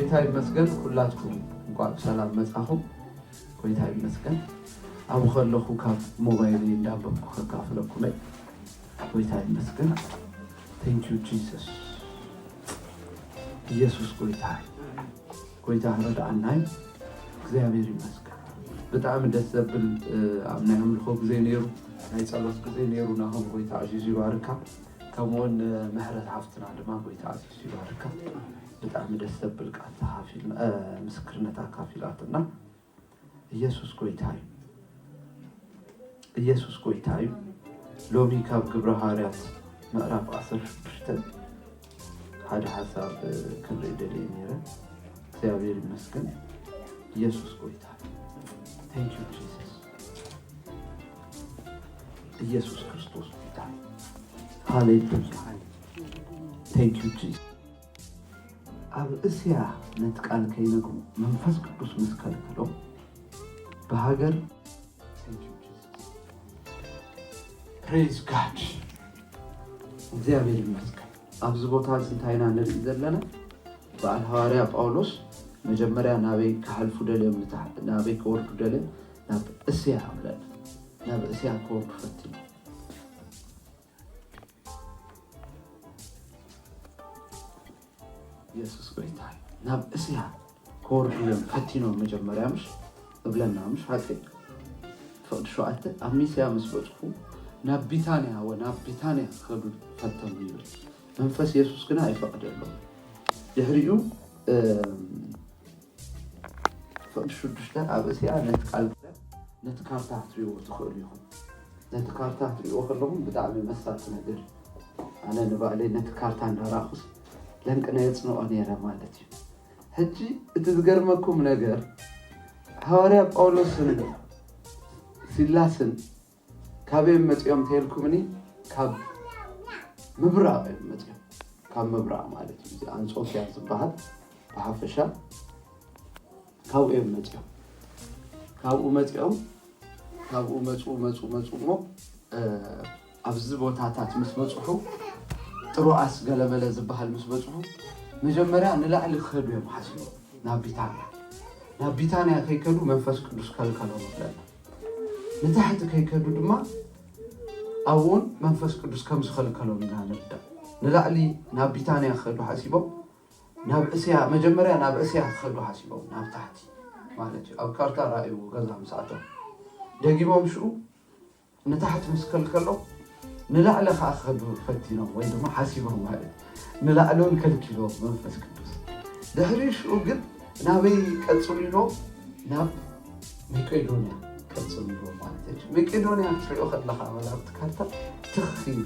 ጎይታ ይመስገን። ኩላትኩም እንኳዕ ብሰላም መጻኹም። ጎይታ ይመስገን። ኣብኡ ከለኹ ካብ ሞባይለይ እንዳንበብኩ ከካፍለኩም እየ። ጎይታ ይመስገን። Thank you Jesus። ኢየሱስ ጎይታ እዩ። ጎይታ ረድኣና እዩ። እግዚኣብሔር ይመስገን። ብጣዕሚ ደስ ዘብል ኣብ ናይ ኣምልኾ ግዜ ነይሩ፣ ናይ ጸሎት ግዜ ነይሩ። ናሆም ጎይታ ኣዚዙ ይባርካ። ከምኡውን ምሕረት ሓፍትና ድማ ጎይታ ኣዚዙ ይባርካ። ብጣዕሚ ደስ ዘብል ቃል ተኻፊልና ምስክርነት ኣካፊላትና። ኢየሱስ ጎይታ እዩ። ኢየሱስ ጎይታ እዩ። ሎሚ ካብ ግብረ ሃዋርያት ምዕራፍ ዓሰርተ ሽዱሽተ ሓደ ሓሳብ ክንርኢ ደልየ ነይረ። እግዚኣብሔር ይመስገን። ኢየሱስ ጎይታ እዩ። Thank you Jesus። ኢየሱስ ክርስቶስ ጎይታ እዩ። ሃሌሉያ። Thank you Jesus። ኣብ እስያ ነቲ ቃል ከይነግሩ መንፈስ ቅዱስ ምስ ከልከሎም ብሃገር Praise God። እግዚኣብሔር ይመስገን። ኣብዚ ቦታ እዚ እንታይ ኢና ንርኢ ዘለና? በዓል ሃዋርያ ጳውሎስ መጀመርያ ናበይ ክሓልፉ ደልዮም፣ ናበይ ክወርዱ ደልዮም? ናብ እስያ ብለና። ናብ እስያ ክወርዱ ፈትኑ። ኢየሱስ ጎይታ ናብ እስያ ክወርዱ እዮም ፈቲኖም መጀመርያ፣ ምሽ እብለና፣ ምሽ ሓቂ? ፍቕዲ ሸውዓተ ኣብ ሚስያ ምስ በጽሑ ናብ ቢታንያ ወ ናብ ቢታንያ ክኸዱ ፈተኑ ይብል። መንፈስ ኢየሱስ ግና ኣይፈቕደሎም። ድሕሪኡ ፍቕዲ ሽዱሽተ ኣብ እስያ ነቲ ቃል ነቲ ካርታ ክትሪእዎ ትኽእሉ ኢኹም። ነቲ ካርታ ክትሪእዎ ከለኹም ብጣዕሚ መሳጢ ነገር እዩ። ኣነ ንባዕለይ ነቲ ካርታ እንዳረኣኹስ ለንቅነ የጽንዖ ነይረ ማለት እዩ። ሕጂ እቲ ዝገርመኩም ነገር ሃዋርያ ጳውሎስን ሲላስን ካብ እዮም መጺኦም ተልኩምኒ ካብ ምብራቕ እዮም መጺኦም። ካብ ምብራቕ ማለት እዩ። እዚ ኣንጾኪያ ዝበሃል ብሓፈሻ ካብኡ እዮም መጺኦም። ካብኡ መጺኦም ካብኡ መጹ መጹ መጹ እሞ ኣብዚ ቦታታት ምስ በጽሑ ጥሮኣስ ገለመለ ዝበሃል ምስ በጽሑ መጀመርያ ንላዕሊ ክኸዱ እዮም ሓሲቦም ናብ ቢታንያ። ናብ ቢታንያ ከይከዱ መንፈስ ቅዱስ ከልከሎም ይብለና። ንታሕቲ ከይከዱ ድማ ኣብኡን መንፈስ ቅዱስ ከም ዝኸልከሎም ኢና ንርዳእ። ንላዕሊ ናብ ቢታንያ ክኸዱ ሓሲቦም ናብ እስያ መጀመርያ ናብ እስያ ክኸዱ ሓሲቦም ናብ ታሕቲ ማለት እዩ። ኣብ ካርታ ራእዩ ገዛ ምስ ኣተው ደጊሞም ሽኡ ንታሕቲ ምስ ከልከሎም ንላዕሊ ከዓ ክኸዱ ፈቲኖም ወይ ድማ ሓሲቦም ማለት እዩ። ንላዕሊ እውን ከልኪልዎም መንፈስ ቅዱስ። ድሕሪ ሽኡ ግን ናበይ ቀፅሉ ኢሎም ናብ መቄዶንያ ቀፅሉ ኢሎም ማለት እዩ። መቄዶንያ ክትሪኦ ከለካ መላብቲ ካርታ ትኽ ኢሉ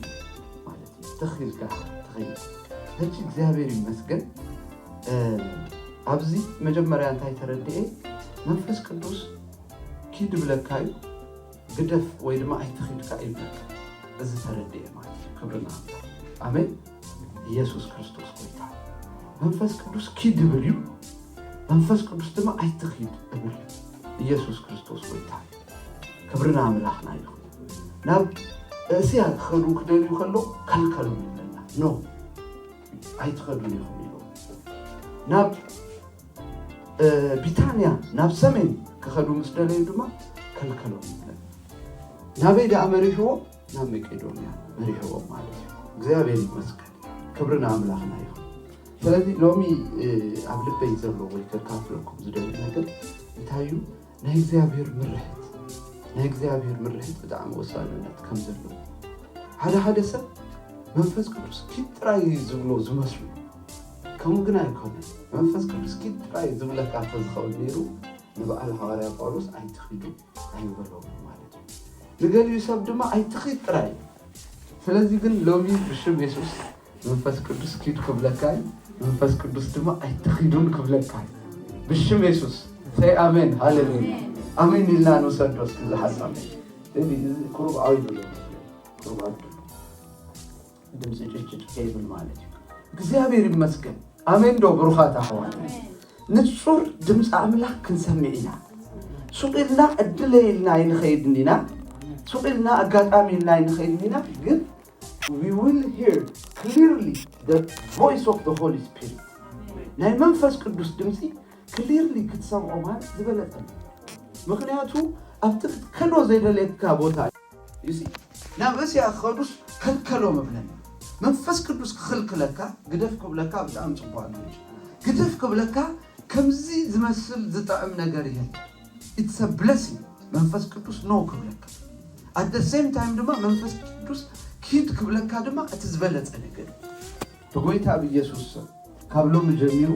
ማለት እዩ። ትኽ ኢልካ ትኸይድ። ሕጂ እግዚኣብሔር ይመስገን ኣብዚ መጀመርያ እንታይ ተረድኤ መንፈስ ቅዱስ ኪድ ብለካ እዩ ግደፍ ወይ ድማ ኣይትኺድካ ይብለካ። እዚ ተረድኤ ማለት እዩ። ክብርና ኣሜን። ኢየሱስ ክርስቶስ ጎይታ። መንፈስ ቅዱስ ኪድ ይብል እዩ። መንፈስ ቅዱስ ድማ ኣይትኺድ እብል። ኢየሱስ ክርስቶስ ጎይታ። ክብርና ኣምላኽና ይኹን። ናብ እስያ ክኸዱ ክደልዩ ከሎ ከልከሎም ይብለና። ኖ ኣይትኸዱን ኢኹም ኢሉ ናብ ቢታንያ ናብ ሰሜን ክኸዱ ምስ ደለዩ ድማ ከልከሎም ይብለና። ናበይ ደኣ መሪሕዎ? ናብ መቄዶንያ መሪሕዎም ማለት እዩ። እግዚኣብሔር ይመስገን። ክብሪ ንኣምላኽና ይኹን። ስለዚ ሎሚ ኣብ ልበይ ዘሎ ወይ ከካፍለኩም ዝደሊ ነገር እንታይ እዩ? ናይ እግዚኣብሔር ምርሕት ናይ እግዚኣብሔር ምርሕት ብጣዕሚ ወሳንነት ከም ዘለዎ ሓደ ሓደ ሰብ መንፈስ ቅዱስ ኪድ ጥራይ ዝብሎ ዝመስሉ ከምኡ ግን ኣይኮነን። መንፈስ ቅዱስ ኪድ ጥራይ ዝብለካ እንተዝኸውን ነይሩ ንበዓል ሃዋርያ ጳውሎስ ኣይትኺዱ ኣይበሎም ማለት እዩ። ንገሊኡ ሰብ ድማ ኣይትኺድ ጥራይ። ስለዚ ግን ሎሚ ብሽም የሱስ መንፈስ ቅዱስ ኪድ ክብለካ እዩ። መንፈስ ቅዱስ ድማ ኣይትኺዱን ክብለካ እዩ። ብሽም የሱስ ሰይ ኣሜን ሃሌሉያ። ኣሜን ኢልና ንውሰዶ እስኪ ዝሓሳብ እዚ ቁሩብ ዓው ይብሎ ቁሩብ ዓው ድምፂ ጭጭጭ ከይብል ማለት እዩ። እግዚኣብሔር ይመስገን። ኣሜን ዶ ብሩኻት ኣሕዋት? ንጹር ድምፂ ኣምላኽ ክንሰምዕ ኢና። ሱቕ ኢልና ዕድለ ኢልና ኣይንኸይድን ኢና። ሱቕ ኢልና ኣጋጣሚ ኢልና ኣይንኸይድን ኢና። ግን we will hear clearly the voice of the Holy Spirit። ናይ መንፈስ ቅዱስ ድምፂ ክሊርሊ ክትሰምዖ ማለት ዝበለጠ። ምክንያቱ ኣብቲ ክትከዶ ዘይደለየካ ቦታ እዩ። You see? ናብ እስያ ክኸዱስ ከልከሎም እብለኒ። መንፈስ ቅዱስ ክኽልክለካ፣ ግደፍ ክብለካ ብጣዕሚ ጽቡቕ ኣሎ። ግደፍ ክብለካ ከምዚ ዝመስል ዝጥዕም ነገር የለን። It's a blessing። መንፈስ ቅዱስ no ክብለካ፣ at the same time ድማ መንፈስ ቅዱስ ኪድ ክብለካ ድማ እቲ ዝበለጸ ነገር እዩ። ብጎይታ ብኢየሱስ ስም ካብ ሎሚ ጀሚሩ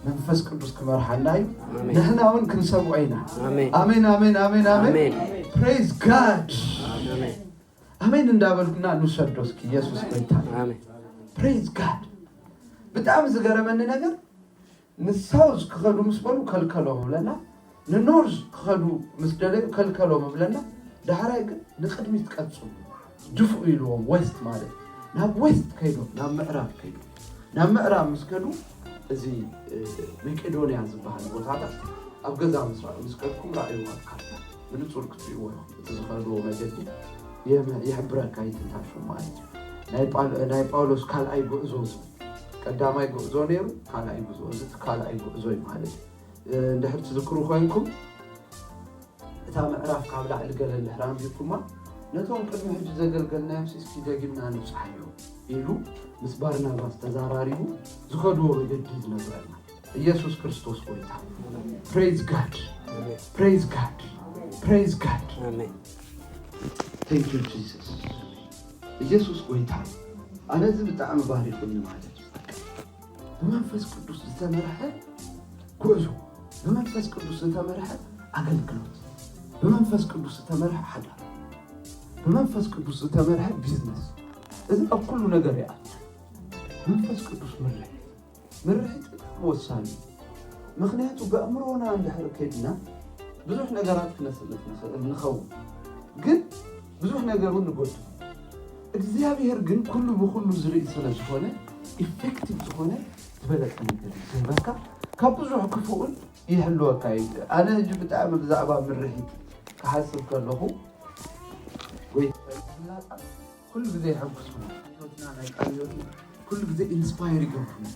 መንፈስ ቅዱስ ክመርሓና እዩ። ንሕና እውን ክንሰምዖ ኢና። ኣሜን። ኣሜን። ኣሜን። ኣሜን። ኣሜን። Praise God። ኣሜን። እንዳበልኩና ንውሰዶ እስኪ። ኢየሱስ ጎይታ። ኣሜን። Praise God። ብጣዕሚ ዝገረመኒ ነገር ንሳውዝ ክኸዱ ምስ በሉ ከልከሎም ይብለና፣ ንኖርዝ ክኸዱ ምስ ደለዩ ከልከሎም ይብለና። ዳሕራይ ግን ንቕድሚት ቀጽሉ ድፍኡ ኢልዎም፣ ዌስት ማለት ናብ ዌስት ከይዶም፣ ናብ ምዕራብ ከይዶም። ናብ ምዕራብ ምስ ከዱ እዚ መቄዶንያ ዝበሃል ቦታታት ኣብ ገዛ ምስራቕ ምስ ከድኩም ራእዩ ኣብ ካርታ ብንጹር ክትርእይዎ ኢኹም። እቲ ዝኸድዎ መገዲ ይሕብረካ ይትንታሹ ማለት እዩ። ናይ ጳውሎስ ካልኣይ ጉዕዞ፣ ቀዳማይ ጉዕዞ ነይሩ፣ ካልኣይ ጉዕዞ፣ እዚ ካልኣይ ጉዕዞ እዩ ማለት እዩ። እንድሕር ትዝክሩ ኮይንኩም እታ ምዕራፍ ካብ ላዕሊ ገለ እንድሕር ኣንቢብኩማ፣ ነቶም ቅድሚ ሕጂ ዘገልገልናዮም እስኪ ደጊምና ንብጽሓዮ ኢሉ ምስ ባርናባስ ተዛራሪቡ ዝኸድዎ መገዲ ዝነግረና። ኢየሱስ ክርስቶስ ጎይታ። Praise God። Praise God። Praise God። Thank you Jesus። ኢየሱስ ጎይታ። ኣነ እዚ ብጣዕሚ ባሪኹኒ ማለት እዩ። ብመንፈስ ቅዱስ ዝተመርሐ ጉዕዞ፣ ብመንፈስ ቅዱስ ዝተመርሐ ኣገልግሎት፣ ብመንፈስ ቅዱስ ዝተመርሐ ሓዳር፣ ብመንፈስ ቅዱስ ዝተመርሐ ቢዝነስ፣ እዚ ኣብ ኩሉ ነገር ይኣቱ። መንፈስ ቅዱስ ምርሒት፣ ምርሒት ብጣዕሚ ወሳኒ እዩ። ምክንያቱ ብኣእምሮና እንድሕር ከድና ብዙሕ ነገራት ክነስልፍ ንኽእል ንኸውን፣ ግን ብዙሕ ነገር እውን ንጎድል። እግዚኣብሔር ግን ኩሉ ብኩሉ ዝርኢ ስለ ዝኾነ ኢፌክቲቭ ዝኾነ ዝበለጸ ነገር እዩ ዝህበካ፣ ካብ ብዙሕ ክፉእን ይሕልወካ እዩ። ኣነ ሕጂ ብጣዕሚ ብዛዕባ ምርሒት ክሓስብ ከለኹ ጎይታ ፍላጣ ኩሉ ግዜ የሐጉስና። ህይወትና ናይ ቃል ህይወት ኩሉ ግዜ ኢንስፓየር ይገብሩና።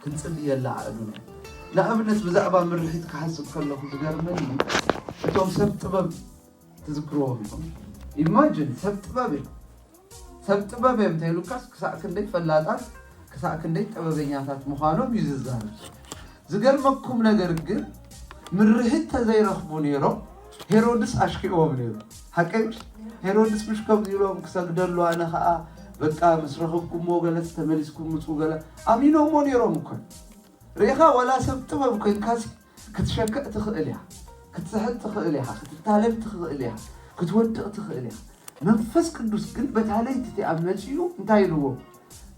ክንጽልየላ ኣእዱና። ንኣብነት ብዛዕባ ምርሒት ክሓስብ ከለኹ ዝገርመኒ እቶም ሰብ ጥበብ ትዝክርዎም ኢኹም። ኢማጂን ሰብ ጥበብ እዮም። ሰብ ጥበብ እዮም እንተይሉካስ ክሳዕ ክንደይ ፈላጣት ክሳዕ ክንደይ ጥበበኛታት ምዃኖም እዩ ዝዛረብ። ዝገርመኩም ነገር ግን ምርሒት ተዘይረኽቡ ነይሮም ሄሮድስ ኣሽኪዕዎም ነይሩ። ሓቀይ ምሽ? ሄሮድስ ምሽ ከምዚ ኢሎም ክሰግደሉ ኣነ ኸዓ በቃ ምስ ረኸብኩሞ ገለ ተመሊስኩም ምፁ ገለ ኣሚኖሞ ነይሮም እኮ። ርኢኻ ዋላ ሰብ ጥበብ ኮይንካስ ክትሸክዕ ትኽእል ኢኻ፣ ክትስሕት ትኽእል ኢኻ፣ ክትታለል ትኽእል ኢኻ፣ ክትወድቕ ትኽእል ኢኻ። መንፈስ ቅዱስ ግን በታ ለይቲ እቲኣ መጺኡ እንታይ ኢልዎ?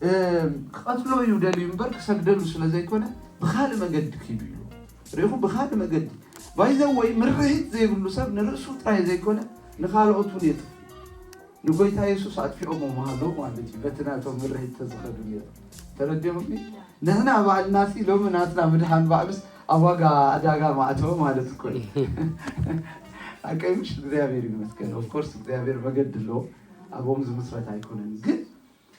እም፣ ክቐትሎ እዩ ደልዩ እምበር ክሰግደሉ ስለ ዘይኮነ ብኻልእ መገዲ ኪዱ ኢሉ። ርኢኹም? ብኻልእ መገዲ። ባይዘወይ ምርሒት ዘይብሉ ሰብ ንርእሱ ጥራይ ዘይኮነ ንኻልኦት እውን የጥፍ። ንጎይታ የሱስ ኣጥፊኦሞ ምሃለዉ ማለት እዩ። በቲ ናቶም ምርሒት ተዝኸዱ ነይሩ። ተረዲኹም? ንሕና ባዕልና ሲ ሎሚ ናትና ምድሓን ባዕሉስ ኣብ ዋጋ ዕዳጋ ማእተወ ማለት እኮ እዩ። ኣቀይ ምሽ እግዚኣብሔር ይመስገን። ኦፍኮርስ እግዚኣብሔር መገዲ ኣለዎ። ኣብኦም ዝምስረት ኣይኮነን። ግን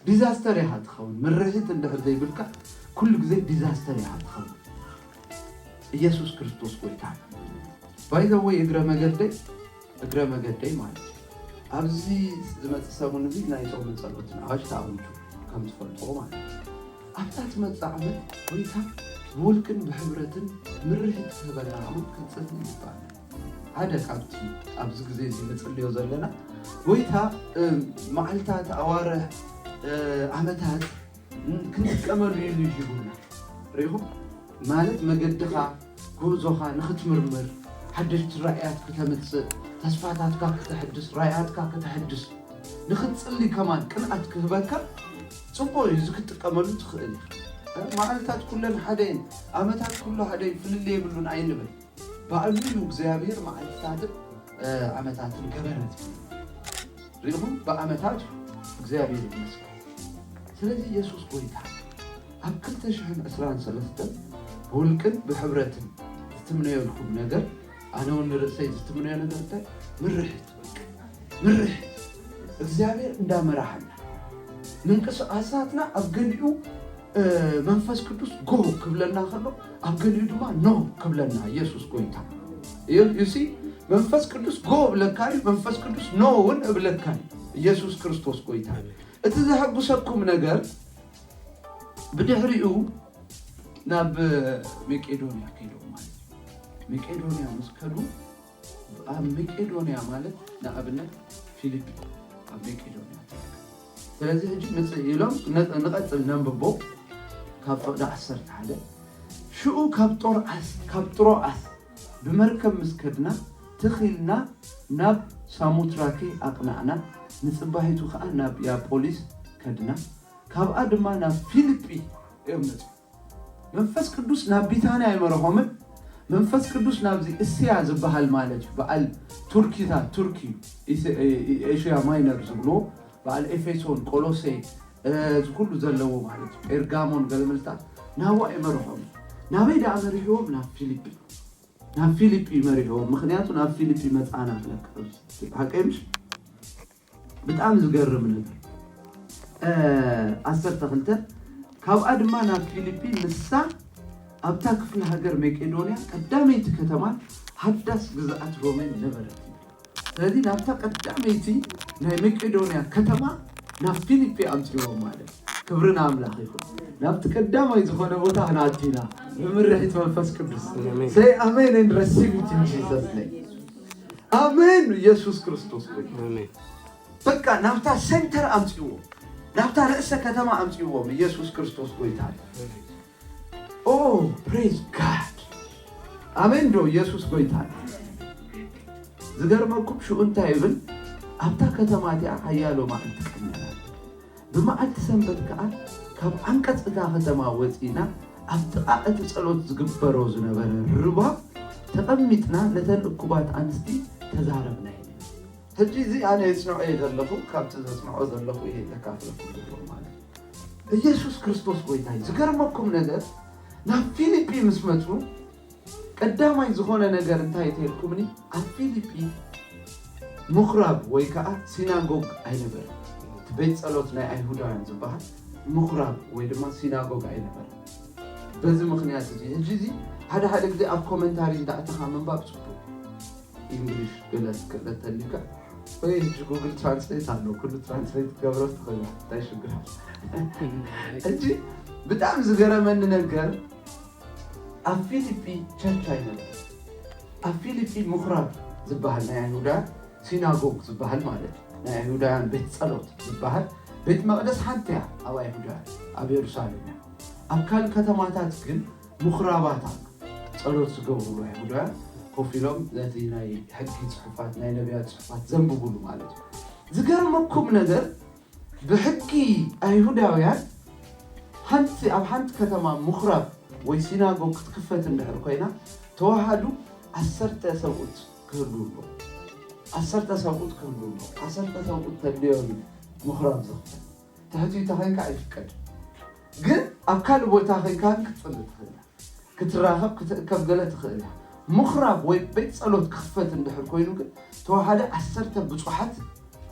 ዲዛስተር ኢኻ ትኸውን። ምርሒት እንድሕር ዘይብልካ ኩሉ ግዜ ዲዛስተር ኢኻ ትኸውን። ኢየሱስ ክርስቶስ ጎይታ። ባይዘወይ እግረ መገደይ፣ እግረ መገደይ ማለት እዩ። ኣብዚ ዝመጽእ ሰሙን እዚ ናይ ጾምን ጸሎትን ኣዋጅ ተኣዊጁ ከም ትፈልጥዎ ማለት እዩ። ኣብታ ትመጽእ ዓመት ጎይታ ብውልቅን ብሕብረትን ምርሒት ክህበና እውን ክንጽሊ ይግባእ። ሓደ ካብቲ ኣብዚ ግዜ እዚ ንጽልዮ ዘለና ጎይታ፣ እም፣ መዓልታት፣ ኣዋርሕ፣ እ፣ ዓመታት፣ እም፣ ክንጥቀመሉ ኢሉ ሂቡና። ርኢኹም? ማለት መገድኻ፣ ጉዕዞኻ ንኽትምርምር፣ ሓደሽቲ ራእያት ክተምጽእ፣ ተስፋታትካ ክተሕድስ፣ ራእያትካ ክተሕድስ፣ ንኽትጽሊ ከማን ቅንኣት ክህበካ ጽቡቕ እዩ። እዚ ክትጥቀመሉ ትኽእል ኢኻ። እ፣ መዓልታት ኩለን ሓደ እየን፣ ዓመታት ኩሉ ሓደ እዩ፣ ፍልልይ የብሉን ኣይንበል። ባዕሉ እዩ እግዚኣብሔር መዓልትታትን፣ እ፣ ዓመታትን ገበረ። ርኢኹም? ብዓመታት እዩ እግዚኣብሔር ይመስገን። ስለዚ የሱስ ጎይታ ኣብ ክልተ ሽሕን ዕስራን ሰለስተን ብውልቅን ብሕብረትን ዝትምነየልኩም ነገር፣ ኣነ እውን ንርእሰይ ዝትምነዮ ነገር እንታይ? ምርሒት፣ በቃ ምርሒት። እግዚኣብሔር እንዳመራሓና፣ ምንቅስቃሳትና ኣብ ገሊኡ መንፈስ ቅዱስ ጎ ክብለና ከሎ ኣብ ገሊኡ ድማ ኖ ክብለና ኢየሱስ ጎይታ። ዩሲ መንፈስ ቅዱስ ጎ እብለካ እዩ፣ መንፈስ ቅዱስ ኖ እውን እብለካ እዩ። ኢየሱስ ክርስቶስ ጎይታ። እቲ ዘሐጉሰኩም ነገር ብድሕሪኡ ናብ መቄዶንያ ከይዶም ማለት እዩ። መቄዶንያ ምስ ከዱ ኣብ መቄዶንያ ማለት ንኣብነት ፊልፒ ኣብ መቄዶንያ ትርከብ። ስለዚ ሕጂ ምጽእ ኢሎም ንቐጽል ነንብቦ ካብ ፍቕዲ ዓሰርተ ሓደ ሽኡ ካብ ጦርዓስ ካብ ጥሮኣስ ብመርከብ ምስ ከድና ትኺልና ናብ ሳሙትራኬ ኣቕናዕና፣ ንጽባሒቱ ከኣ ናብ ያፖሊስ ከድና፣ ካብኣ ድማ ናብ ፊልጲ እዮም መጽኡ። መንፈስ ቅዱስ ናብ ቢታንያ ኣይመርሖምን። መንፈስ ቅዱስ ናብዚ እስያ ዝበሃል ማለት እዩ። በዓል ቱርኪታት ቱርኪ እዩ። ኤሽያ ማይነር ዝብልዎ በዓል ኤፌሶን፣ ቆሎሴ፣ እዚ ኩሉ ዘለዎ ማለት እዩ። ጴርጋሞን ገለመልታት ናብኡ ኣይመርሖምን። ናበይ ደኣ መሪሕዎም? ናብ ፊልጲ። ናብ ፊልጲ መሪሕዎም። ምክንያቱ ናብ ፊልጲ መጻና ብለካ ሓቀይ ምሽ ብጣዕሚ ዝገርም ነገር ዓሰርተ ክልተ ካብኣ ድማ ናብ ፊልጲ ንሳ ኣብታ ክፍለ ሃገር መቄዶንያ ቀዳመይቲ ከተማን ሃዳስ ግዝኣት ሮሜን ነበረት። ስለዚ ናብታ ቀዳመይቲ ናይ መቄዶንያ ከተማ ናብ ፊልጲ ኣምፅዎም ማለት ክብሪ ንኣምላኽ ይኹን። ናብቲ ቀዳማይ ዝኾነ ቦታ ክንኣቱ ኢና ብምርሒት መንፈስ ቅዱስ። Say amen and receive it in Jesus name. ኣሜን። ኢየሱስ ክርስቶስ በቃ ናብታ ሴንተር ኣምፅዎም፣ ናብታ ርእሰ ከተማ ኣምፅዎም። ኢየሱስ ክርስቶስ ጎይታ። ኦ ፕሬዝ ጋድ። ኣሜን ዶ? ኢየሱስ ጎይታ። ዝገርመኩም ሽኡ እንታይ ይብል? ኣብታ ከተማ እቲኣ ሓያሎ መዓልቲ ቀነና። ብመዓልቲ ሰንበት ከኣ ካብ ዓንቀጽ እታ ከተማ ወጺእና ኣብ ጥቓ እቲ ጸሎት ዝግበሮ ዝነበረ ርባ ተቐሚጥና ነተን እኩባት ኣንስቲ ተዛረብና። ሕጂ እዚ ኣነ የጽንዖ እየ ዘለኹ፣ ካብቲ ዘጽንዖ ዘለኹ እየ ዘካፍለኩም ዘለኹ ማለት እዩ። ኢየሱስ ክርስቶስ ጎይታ እዩ። ዝገርመኩም ነገር ናብ ፊልጲ ምስ መጹ ቀዳማይ ዝኾነ ነገር እንታይ ተልኩምኒ? ኣብ ፊልጲ ምኹራብ ወይ ከዓ ሲናጎግ ኣይነበረን። እቲ ቤት ጸሎት ናይ ኣይሁዳውያን ዝበሃል ምኹራብ ወይ ድማ ሲናጎግ ኣይነበረን። በዚ ምኽንያት እዚ ሕጂ እዚ ሓደ ሓደ ግዜ ኣብ ኮመንታሪ እንዳእተኻ ምንባብ ጽቡቅ። ኢንግሊሽ ገለ ክእለት ተሊካ ወይ ሕጂ ጉግል ትራንስሌት ኣሎ፣ ኩሉ ትራንስሌት ትገብሮ ትኽእል። እንታይ ሽግር ኣሎ? ሕጂ ብጣዕሚ ዝገረመኒ ነገር ኣብ ፊልጲ ቸርች ኣይነበረ። ኣብ ፊልጲ ምኹራብ ዝበሃል ናይ ኣይሁዳውያን ሲናጎግ ዝበሃል ማለት እዩ። ናይ ኣይሁዳውያን ቤት ጸሎት ዝበሃል ቤት መቕደስ ሓንቲ እያ ኣብ ኣይሁዳውያን ኣብ የሩሳሌም እያ። ኣብ ካልእ ከተማታት ግን ምኹራባት ኣሎ። ጸሎት ዝገብሩሉ ኣይሁዳውያን ኮፍ ኢሎም ነቲ ናይ ሕጊ ጽሑፋት ናይ ነቢያት ጽሑፋት ዘንብቡሉ ማለት እዩ። ዝገርመኩም ነገር ብሕጊ ኣይሁዳውያን ሓንቲ ኣብ ሓንቲ ከተማ ምኹራብ ወይ ሲናጎግ ክትክፈት እንድሕር ኮይና ተዋሃዱ ዓሰርተ ሰብኡት ክህሉ ኣሎ። ዓሰርተ ሰብኡት ክህሉ ኣሎ። ዓሰርተ ሰብኡት ተድልዮ እዩ ምኹራብ ዝኽፈት። ትሕቲ ተኸንካ ኣይፍቀድ። ግን ኣብ ካልእ ቦታ ኸንካ ክትጽሊ ትኽእል ክትራኸብ ክትእከብ ገለ ትኽእል እያ። ምኹራብ ወይ ቤት ጸሎት ክኽፈት እንድሕር ኮይኑ ግን ተዋሓደ ዓሰርተ ብጹሓት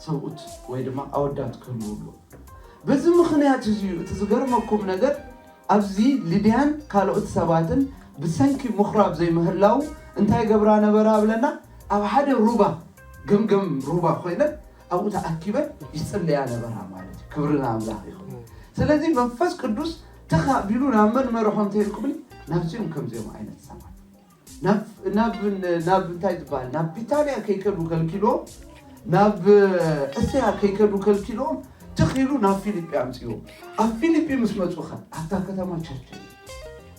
ሰብኡት ወይ ድማ ኣወዳት ክህልዉ ኣለዉ። በዚ ምኽንያት እዚ እዩ እቲ ዝገርመኩም ነገር ኣብዚ ሊድያን ካልኦት ሰባትን ብሰንኪ ምኹራብ ዘይምህላው እንታይ ገብራ ነበራ ብለና ኣብ ሓደ ሩባ ገምገም ሩባ ኮይነን ኣብኡ ተኣኪበን ይጽለያ ነበራ ማለት እዩ። ክብሪ ንኣምላኽ ይኹን። ስለዚ መንፈስ ቅዱስ ተኻቢሉ ናብ መን መርሖም ተይልኩምኒ ናብዚኦም ከምዚኦም ዓይነት ሰባት ናብ ናብ ናብ እንታይ ዝበሃል ናብ ቢታንያ ከይከዱ ከልኪልዎም ናብ እስያ ከይከዱ ከልኪልዎም ትኺሉ ናብ ፊልጲ ኣምፅዎ ኣብ ፊልጲ ምስ መፁኸ ኣብታ ከተማ ቸርች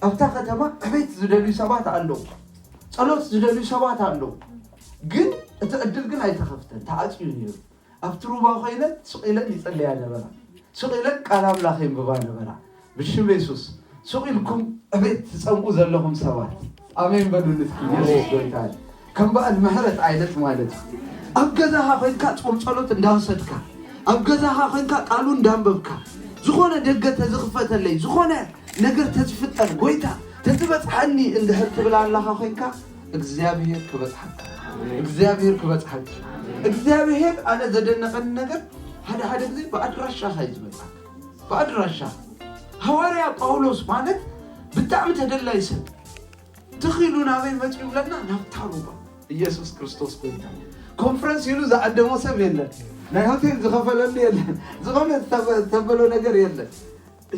ኣብታ ከተማ ዕቤት ዝደልዩ ሰባት ኣለዉ ፀሎት ዝደልዩ ሰባት ኣለዉ ግን እቲ ዕድል ግን ኣይተኸፍተን ተዓፅዩ ነይሩ ኣብቲ ሩባ ኮይነን ስቕ ኢለን ይፀለያ ነበራ ስቕ ኢለን ቃል ኣምላኽ የንብባ ነበራ ብሽም የሱስ ስቕ ኢልኩም ዕቤት ትፀምኡ ዘለኹም ሰባት ኣሜን በሉኒ እስኪ የሱስ ጎይታ ከም በዓል ምሕረት ዓይነት ማለት እዩ ኣብ ገዛኻ ኮይንካ ፆም ፀሎት እንዳወሰድካ ኣብ ገዛኻ ኮይንካ ቃሉ እንዳንበብካ ዝኾነ ደገ ተዝኽፈተለይ ዝኾነ ነገር ተዝፍጠር ጎይታ ተዝበፅሓኒ እንድሕር ትብል ኣለኻ ኮይንካ እግዚኣብሔር ክበፅሓካ እግዚኣብሔር ክበፅሓካ እግዚኣብሔር ኣነ ዘደነቐኒ ነገር ሓደ ሓደ ግዜ ብኣድራሻኻ እዩ ዝመፅኣካ ብኣድራሻ ሃዋርያ ጳውሎስ ማለት ብጣዕሚ ተደላይ ሰብ ትኽ ኢሉ ናበይ መፂኡ ይብለና? ናብታ ሩባ። ኢየሱስ ክርስቶስ ጎይታ። ኮንፈረንስ ኢሉ ዝዓደሞ ሰብ የለን። ናይ ሆቴል ዝኸፈለሉ የለን። ዝኾነ ዝተበ- ዝተበሎ ነገር የለን።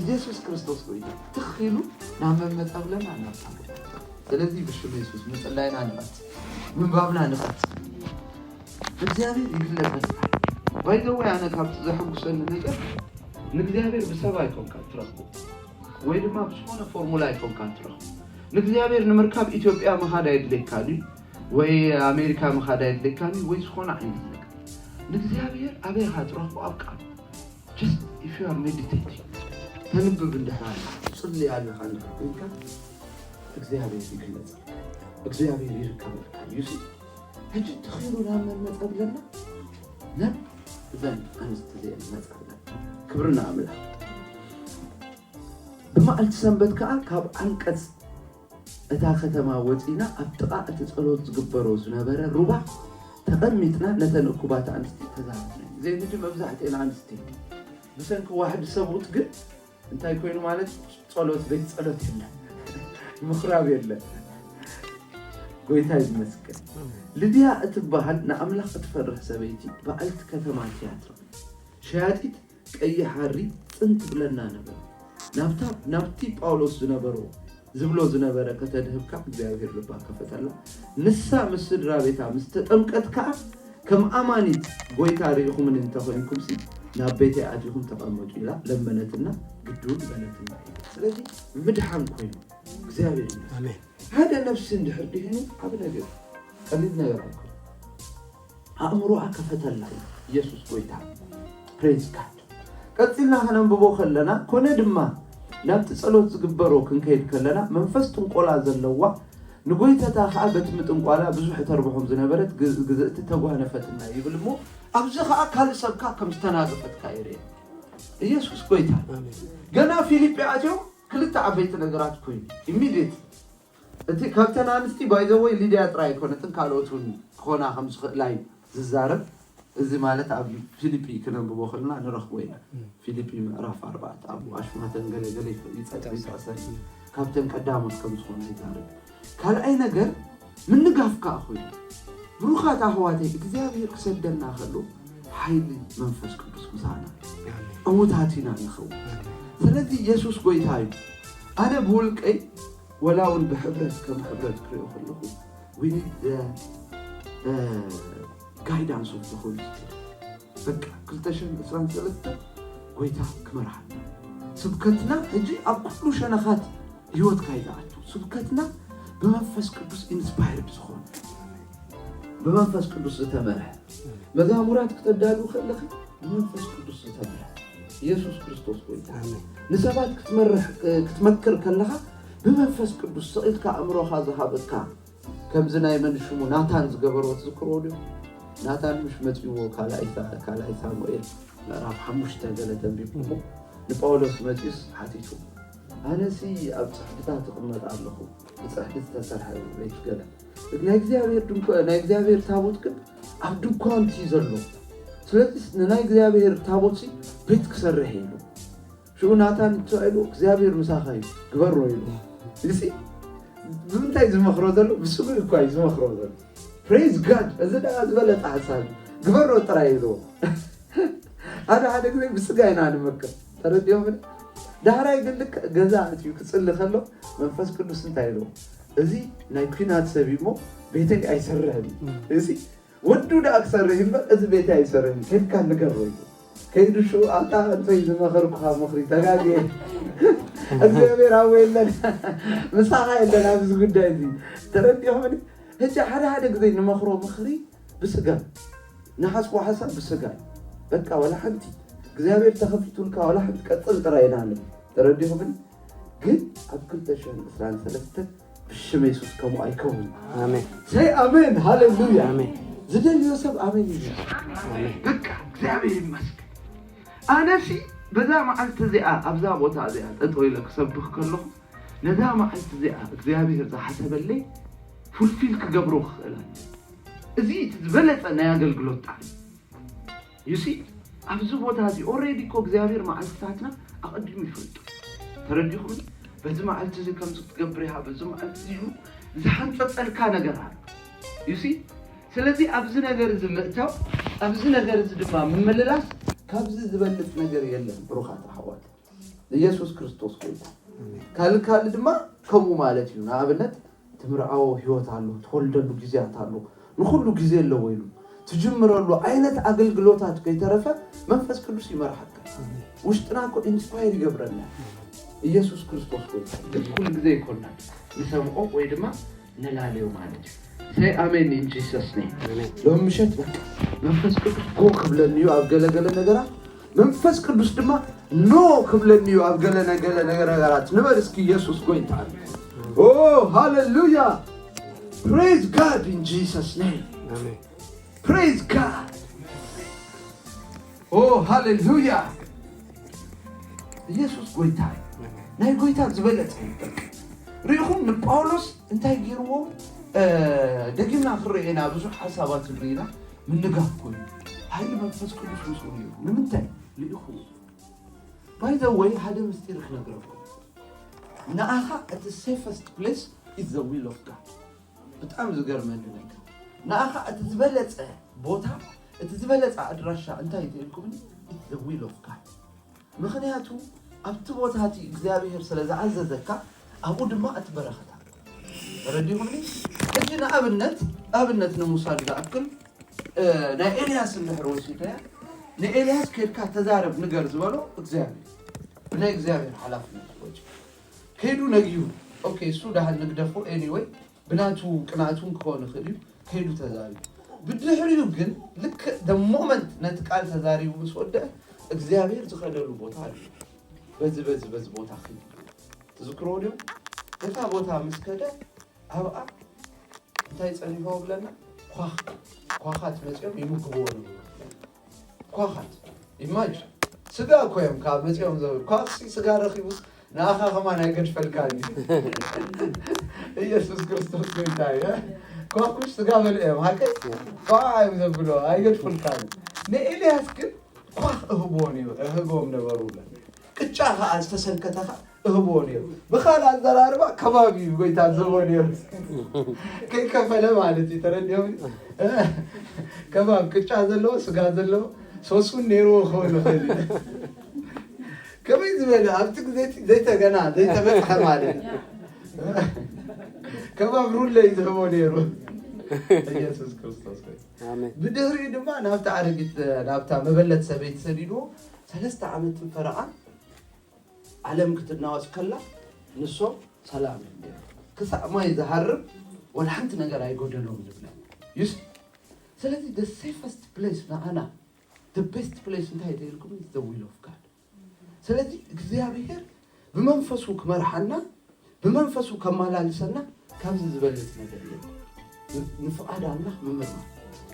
ኢየሱስ ክርስቶስ ጎይታ። ትኽ ኢሉ ናብ መመፃ ብለና ናብታ ሩባ። ስለዚ ብሽም የሱስ ምፅላይና ንቐት፣ ምንባብና ንቐት። እግዚኣብሔር ይግለጸልካ። ባይዘወይ ኣነ ካብቲ ዘሐጉሰኒ ነገር ንእግዚኣብሔር ብሰብ ኣይኮንካ ትረኽቦ ወይ ድማ ብዝኾነ ፎርሙላ ኣይኮንካ ትረኽቦ። ንእግዚኣብሔር ንምርካብ ኢትዮጵያ ምኻድ ኣይድለካን እዩ ወይ ኣሜሪካ ምኻድ ኣይድለካን እዩ ወይ ዝኾነ ዓይነት ነገር። ንእግዚኣብሔር ኣበይ ኢኻ ትረኽቦ? ኣብ ቃሉ። Just if you are meditating፣ ተንብብ እንድሕር ኣለኻ፣ ትጽሊ ኣለኻ እንድሕር ኮይንካ እግዚኣብሔር ይግለጸልካ፣ እግዚኣብሔር ይርከበልካ። You see? ሕጂ ትኺሉ ናብ መን መጸ ብለና? ናብ እዘን ኣንስቲ እዚአን መጸ ብለና። ክብሪ ንኣምላኽ። ብመዓልቲ ሰንበት ከኣ ካብ ዓንቀጽ እታ ከተማ ወጺና ኣብ ጥቓ እቲ ጸሎት ዝግበሮ ዝነበረ ሩባ ተቐሚጥና ነተን እኩባት ኣንስቲ ተዛረብና። ዘይንዲ መብዛሕትኤን ኣንስቲ ብሰንኪ ዋሕዲ ሰብኡት ግን እንታይ ኮይኑ ማለት ጸሎት ቤት ጸሎት የለ ምኽራብ የለ። ጎይታ ይመስገን። ልድያ እትበሃል ንኣምላኽ እትፈርህ ሰበይቲ በዓልቲ ከተማ ቲያትሮ ሸያጢት ቀይሕ ሃሪ ጽን ትብለና ነበር። ናብታ ናብቲ ጳውሎስ ዝነበሮ ዝብሎ ዝነበረ ከተድህብካ እግዚኣብሔር ልባ ከፈተላ። ንሳ ምስ ስድራ ቤታ ምስ ተጠምቀት ከኣ ከም ኣማኒት ጎይታ ርኢኹምኒ እንተኾይንኩምሲ ናብ ቤተይ ኣቲኹም ተቐመጡ ኢላ ለመነትና ግድውን በለትና። ስለዚ ምድሓን ኮይኑ እግዚኣብሔር ይመስገን። ኣሜን። ሓደ ነፍሲ እንድሕር ድሕኑ ዓብ ነገር ቀሊል ነገር ኣይኮነ። ኣእምሮኣ ከፈተላ ኢየሱስ ጎይታ። Praise God። ቀጺልና ከነንብቦ ከለና ኮነ ድማ ናብቲ ጸሎት ዝግበሮ ክንከይድ ከለና መንፈስ ጥንቆላ ዘለዋ ንጎይተታ ከኣ በቲ ምጥንቋላ ብዙሕ ተርብሖም ዝነበረት ግዝእቲ ተጓነፈትና ይብል እሞ ኣብዚ ከኣ ካልእ ሰብካ ከም ዝተናገፈትካ የርእየና ኢየሱስ ጎይታ። ገና ፊልጲ ኣትዮም ክልተ ዓበይቲ ነገራት ኮይኑ ኢሚድየት እቲ ካብተን ኣንስቲ ባይዘወይ ሊድያ ጥራይ ኣይኮነትን ካልኦት እውን ክኾና ከም ዝኽእላ እዩ ዝዛረብ። እዚ ማለት ኣብ ፊልጲ ክነንብቦ ከለና ንረኽቦ ኢና። ፊልጲ ምዕራፍ ኣርባዕተ ኣብ ኣሽማተን ገለገለ ይጠቅሰ ካብተን ቀዳሞት ከም ዝኾነ ይዛረብ። ካልኣይ ነገር ምንጋፍ ከዓ ኮይኑ ብሩኻት ኣሕዋተይ እግዚኣብሔር ክሰደና ከሎ ሓይሊ መንፈስ ቅዱስ ምሳና ዕውታት ኢና ንኸውን። ስለዚ ኢየሱስ ጎይታ እዩ። ኣነ ብውልቀይ ወላ እውን ብሕብረት ከም ሕብረት ክሪኦ ከለኹ we need the guidance of the Holy Spirit። በቃ ክልተ ሽሕን ዕስራን ሰለስተ ጎይታ ክመርሓና ስብከትና ሕጂ ኣብ ኩሉ ሸነኻት ህይወትካ ይዝኣቱ። ስብከትና ብመንፈስ ቅዱስ ኢንስፓየርድ ዝኾነ ብመንፈስ ቅዱስ ዝተመርሐ መዛሙራት ክተዳሉ ከለኻ ብመንፈስ ቅዱስ ዝተመርሐ ኢየሱስ ክርስቶስ ጎይታ ንሰባት ክትመርሕ ክትመክር ከለኻ ብመንፈስ ቅዱስ ስቕ ኢልካ ኣእምሮኻ ዝሃበካ ከምዚ ናይ መን ሽሙ ናታን ዝገበሮ ትዝክርዎ ድዩ? ናታን ምሽ መጺዎ ካልኣይ ሳሙኤል ምዕራፍ ሓሙሽተ ገለ ተንቢብኩሞ ንጳውሎስ መጺኡስ ሓቲቱ ኣነሲ ኣብ ጽሕድታት እቕመጥ ኣለኹ ብጽሕዲ ዝተሰርሐ ቤት ገለ ናይ እግዚኣብሔር ድንኳ ናይ እግዚኣብሔር ታቦት ግን ኣብ ድንኳን እዩ ዘሎ ስለዚ ንናይ እግዚኣብሔር ታቦት ቤት ክሰርሕ ኢሉ ሽኡ ናታን ተባሂሉ እግዚኣብሔር ምሳኻ እዩ ግበሮ ኢሉ እዚ ብምንታይ ዝመኽሮ ዘሎ ብስጉ እኳ እዩ ዝመኽሮ ዘሎ praise God እዚ ደኣ ዝበለጠ ሓሳብ ግበሮ ጥራይ ኢልዎ ሓደ ሓደ ግዜ ብስጋ ኢና ንመክር ተረዲኦም ዳሕራይ ግን ልክዕ ገዛ ኣትዩ ክፅሊ ከሎ መንፈስ ቅዱስ እንታይ ኢልዎ እዚ ናይ ኩናት ሰብ እሞ ቤተይ ኣይሰርሕን እዚ ወዱ ደኣ ክሰርሕ እምበር እዚ ቤተይ ኣይሰርሕን ከድካ ንገሮ ኢሉ ከይዱ ሽኡ ኣታ እንታይ ዝመኸርኩኻ ምኽሪ ተጋግየ እግዚኣብሔር ኣወ የለን ምሳኻ የለን ኣብዚ ጉዳይ እዚ ተረዲኹምኒ ሕጂ ሓደ ሓደ ግዜ ንመኽሮ ምኽሪ ብስጋ ንሓስቦ ሓሳብ ብስጋ እዩ በቃ ዋላ ሓንቲ እግዚኣብሔር ተኸፊቱልካ ዋላ ሓንቲ ቀፅል ጥራይ ኢና ንብል ተረዲኹምኒ ግን ኣብ ክልተ ሽሕን ዕስራን ሰለስተን ብሽም የሱስ ከምኡ ኣይከውን ኣሜን ሰይ ኣሜን ሃሌሉያ ኣሜን ዝደልዮ ሰብ ኣሜን እዩ ኣሜን በቃ እግዚኣብሔር ይመስገን ኣነሲ በዛ መዓልቲ እዚኣ ኣብዛ ቦታ እዚኣ ጠጠው ኢለ ክሰብኽ ከለኹ ነዛ መዓልቲ እዚኣ እግዚኣብሔር ዝሓሰበለይ ፉልፊል ክገብሮ ክኽእል ኣለ እዚ እቲ ዝበለፀ ናይ ኣገልግሎት ጣዕሚ you see ኣብዚ ቦታ እዚ already እኮ እግዚኣብሔር መዓልትታትና ኣቐዲሙ ይፈልጡ ተረዲኹም? በዚ መዓልቲ እዚ ከምዚ ክትገብር ኢኻ፣ በዚ መዓልቲ እዚ ዝሓንጸጸልካ ነገር ኣሎ። You see? ስለዚ ኣብዚ ነገር እዚ ምእታው፣ ኣብዚ ነገር እዚ ድማ ምምልላስ ካብዚ ዝበልጽ ነገር የለን። ብሩኻት ኣሕዋት፣ ኢየሱስ ክርስቶስ ጎይታ። ካልእ ካልእ ድማ ከምኡ ማለት እዩ። ንኣብነት ትምርዓዎ ህይወት ኣሎ፣ ትወልደሉ ግዜያት ኣሎ፣ ንኹሉ ግዜ ኣለዎ ኢሉ ትጅምረሉ ዓይነት ኣገልግሎታት ከይተረፈ መንፈስ ቅዱስ ይመርሓካ። ውሽጥና እኮ ኢንስፓየር ይገብረና። ኢየሱስ ክርስቶስ ጎይታ። ግን ኩሉ ግዜ ይኮና ንሰምዖ ወይ ድማ ንላለዮ ማለት እዩ። Say amen in Jesus name። ሎሚ ምሸት በቃ መንፈስ ቅዱስ ጎ ክብለኒ እዩ ኣብ ገለገለ ነገራት፣ መንፈስ ቅዱስ ድማ ኖ ክብለኒ እዩ ኣብ ገለ ነገለ ነገራት ንበል እስኪ። ኢየሱስ ጎይታ። ኦ ሃሌሉያ። Praise God in Jesus name. Praise God. ኦ ሃሌሉያ። ኢየሱስ ጎይታ እዩ። ናይ ጎይታ ዝበለጸ እዩ። ርኢኹም ንጳውሎስ እንታይ ገይርዎ? ደጊምና ክንርኢ ኢና፣ ብዙሕ ሓሳባት ንርኢ ኢና። ምንጋፍ ኮይኑ ሓይሊ መንፈስ ቅዱስ ምስኡ ነይሩ። ንምንታይ? ልኢኹ። By the way ሓደ ምስጢር ክነግረኩም። ንኣኻ እቲ safest place is the will of God። ብጣዕሚ ዝገርመኒ ነገር፣ ንኣኻ እቲ ዝበለጸ ቦታ፣ እቲ ዝበለጸ ኣድራሻ እንታይ ተልኩምኒ? It's the will of God። ምኽንያቱ ኣብቲ ቦታ እቲ እግዚኣብሔር ስለ ዝኣዘዘካ ኣብኡ ድማ እቲ በረኸት ኣሎ። ተረዲኹምኒ? ሕጂ ንኣብነት ኣብነት ንምውሳድ ዝኣክል ናይ ኤልያስ እንድሕር ወሲድናያ፣ ንኤልያስ ከድካ ተዛረብ ንገር ዝበሎ እግዚኣብሔር፣ ብናይ እግዚኣብሔር ሓላፍነት ወፂኡ ከይዱ ነጊሩ። ኦኬ፣ እሱ ዳሕን ንግደፎ፣ anyway ብናቱ ቅንኣቱን ክኾን ይኽእል እዩ። ከይዱ ተዛሪቡ። ብድሕሪኡ ግን ልክዕ the moment ነቲ ቃል ተዛሪቡ ምስ ወደአ እግዚኣብሔር ዝኸደሉ ቦታ ኣሎ። በዚ በዚ በዚ ቦታ ኺድ ትዝክርዎ ድዮም? በታ ቦታ ምስ ከደ ኣብኣ እንታይ ጸኒሕዎ ብለና? ኳኽ ኳኻት መጺኦም ይምግብዎ ነበሩ። ኳኻት ኢማጅ ስጋ እኮ እዮም ካብ መጺኦም ዘበሉ። ኳኽሲ ስጋ ረኺቡስ ንኣኻ ከማን ኣይገድፈልካን እዩ። ኢየሱስ ክርስቶስ ጎይታ እዩ። ኳኹሽ ስጋ በልዕ እዮም፣ ሓቀይ? ኳ እዮም ዘብሎ፣ ኣይገድፉልካን። ንኤልያስ ግን ኳኽ እህብዎ ነይሩ፣ እህብዎም ነበሩ ብለን። ቅጫ ኸዓ ዝተሰንከተ ኸዓ እህብዎ ነይሩ። ብኻልእ ኣዘራርባ ከባብ እዩ ጎይታ ዝህቦ ነይሩ። ከይከፈለ ማለት እዩ፣ ተረዲኦም? ከባብ ቅጫ ዘለዎ፣ ስጋ ዘለዎ፣ ሶስውን ነይርዎ ክኸውን ይኽእል እዩ። ከመይ ዝበለ ኣብቲ ግዜ እቲ ዘይተገና ዘይተበጽሐ ማለት እዩ። ከባብ ሩለ እዩ ዝህቦ ነይሩ። ኢየሱስ ክርስቶስ ኮይኑ። ኣሜን። ብድሕሪኡ ድማ ናብታ ኣረጊት ናብታ መበለት ሰበይቲ ሰዲድዎ ሰለስተ ዓመትን ፈረቓን ዓለም ክትናወጽ ከላ ንሶም ሰላም እዮም ነይሮም። ክሳዕ ማይ ዝሃርም ወላ ሓንቲ ነገር ኣይጎደሎም ንብለ። ዩስ ስለዚ the safest place ንዓና the best place እንታይ ተይልኩም? The will of God። ስለዚ እግዚኣብሔር ብመንፈሱ ክመርሓና ብመንፈሱ ከመላልሰና ካብዚ ዝበልጽ ነገር የለን። ን- ንፍቓድ ኣምላኽ ምምርማር፣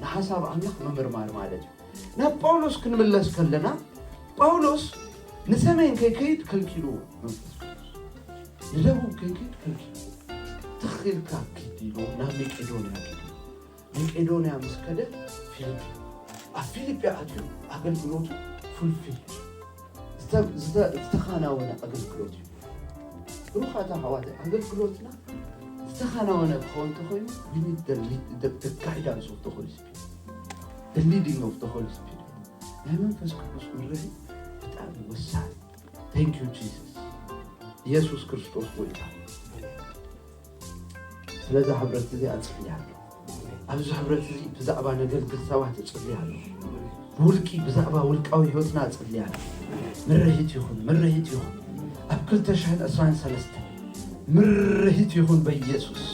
ንሓሳብ ኣምላኽ ምምርማር ማለት እዩ። ናብ ጳውሎስ ክንምለስ ከለና ጳውሎስ ንሰሜን ከይከይድ ከልኪልዎ መንፈስ ቅዱስ፣ ንደቡብ ከይከይድ ከልኪልዎ። ትኽ ኢልካ ኪድ ኢልዎ ናብ መቄዶንያ ኪድ። መቄዶንያ ምስ ከደ ፊልጲ፣ ኣብ ፊልጲ ኣትዩ ኣገልግሎቱ ፉልፊል ዝተ- ዝተ- ዝተኻናወነ ኣገልግሎት እዩ። ብሩኻት ኣሕዋት ኣገልግሎትና ዝተኻናወነ ክኸውን እንተኾይኑ we need the lead- the- the guidance of the Holy Spirit, the leading of the Holy Spirit። ናይ መንፈስ ቅዱስ ምርሒ ብጣዕሚ ወሳኒ። Thank you Jesus። ኢየሱስ ክርስቶስ ጎይታ። ስለዛ ሕብረት እዚኣ እጽሊ ኣለኹ። ኣብዚ ሕብረት እዚ ብዛዕባ ነገልግል ሰባት እጽሊ ኣለኹ። ብውልቂ ብዛዕባ ውልቃዊ ህይወትና እጽሊ ኣለኹ። ምርሂት ይኹን ምርሂት ይኹን ኣብ ክልተ ሽሕን ዕስራን ሰለስተን ምርሂት ይኹን በኢየሱስ።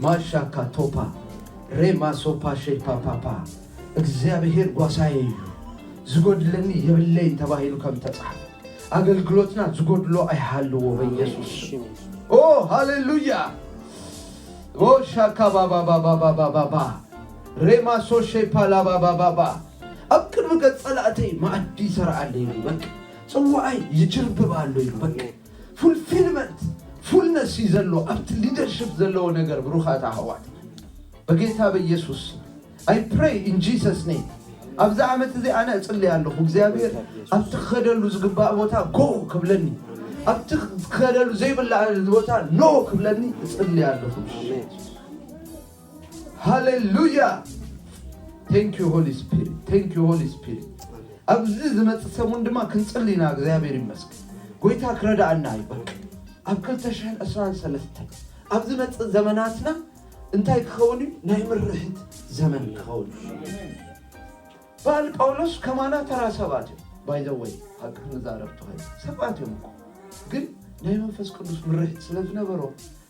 ማሻካ ቶፓ ሬማ ሶፓ ሼፓ ፓፓ እግዚኣብሔር ጓሳየ እዩ ዝጎድለኒ የብለይን ተባሂሉ ከም ተጻሕፈ ኣገልግሎትና ዝጎድሎ ኣይሃልዎ በኢየሱስ። ኦ ሃሌሉያ። ኦ ሻካ ባባባባባባባ ሬማ ሶሼ ፓላባባባባ ኣብ ቅድሚ ገጽ ጸላእተይ መኣዲ ይሰርዓለ ኢሉ በቃ ጽዋዓይ ይጅርብብ ኣሎ ኢሉ በቃ ፉልፊልመንት ፉልነስ እዩ ዘሎ ኣብቲ ሊደርሽፕ ዘለዎ ነገር ብሩኻት ኣሕዋት በጌታ በኢየሱስ I pray in Jesus name። ኣብዚ ዓመት እዚ ኣነ እጽልይ ኣለኹ እግዚኣብሔር ኣብቲ ክኸደሉ ዝግባእ ቦታ ጎ ክብለኒ ኣብቲ ክኸደሉ ዘይብላ ቦታ ኖ ክብለኒ እጽሊ ኣለኹ። ሃሌሉያ። Thank you Holy Spirit, thank you Holy Spirit። ኣብዚ ዝመጽእ ሰሙን ድማ ክንጽሊ ኢና። እግዚኣብሔር ይመስገን። ጎይታ ክረዳኣና እዩ። በቃ ኣብ ክልተ ሽሕን ዕስራን ሰለስተን ኣብ ዝመጽእ ዘመናትና እንታይ ክኸውን እዩ? ናይ ምርህት ዘመን ክኸውን እዩ። በዓል ጳውሎስ ከማና ተራ ሰባት እዮም። By the way፣ ሓቂ ክንዛረብ ተኾይኑ ሰባት እዮም እኮ፣ ግን ናይ መንፈስ ቅዱስ ምርህት ስለ ዝነበሮ፣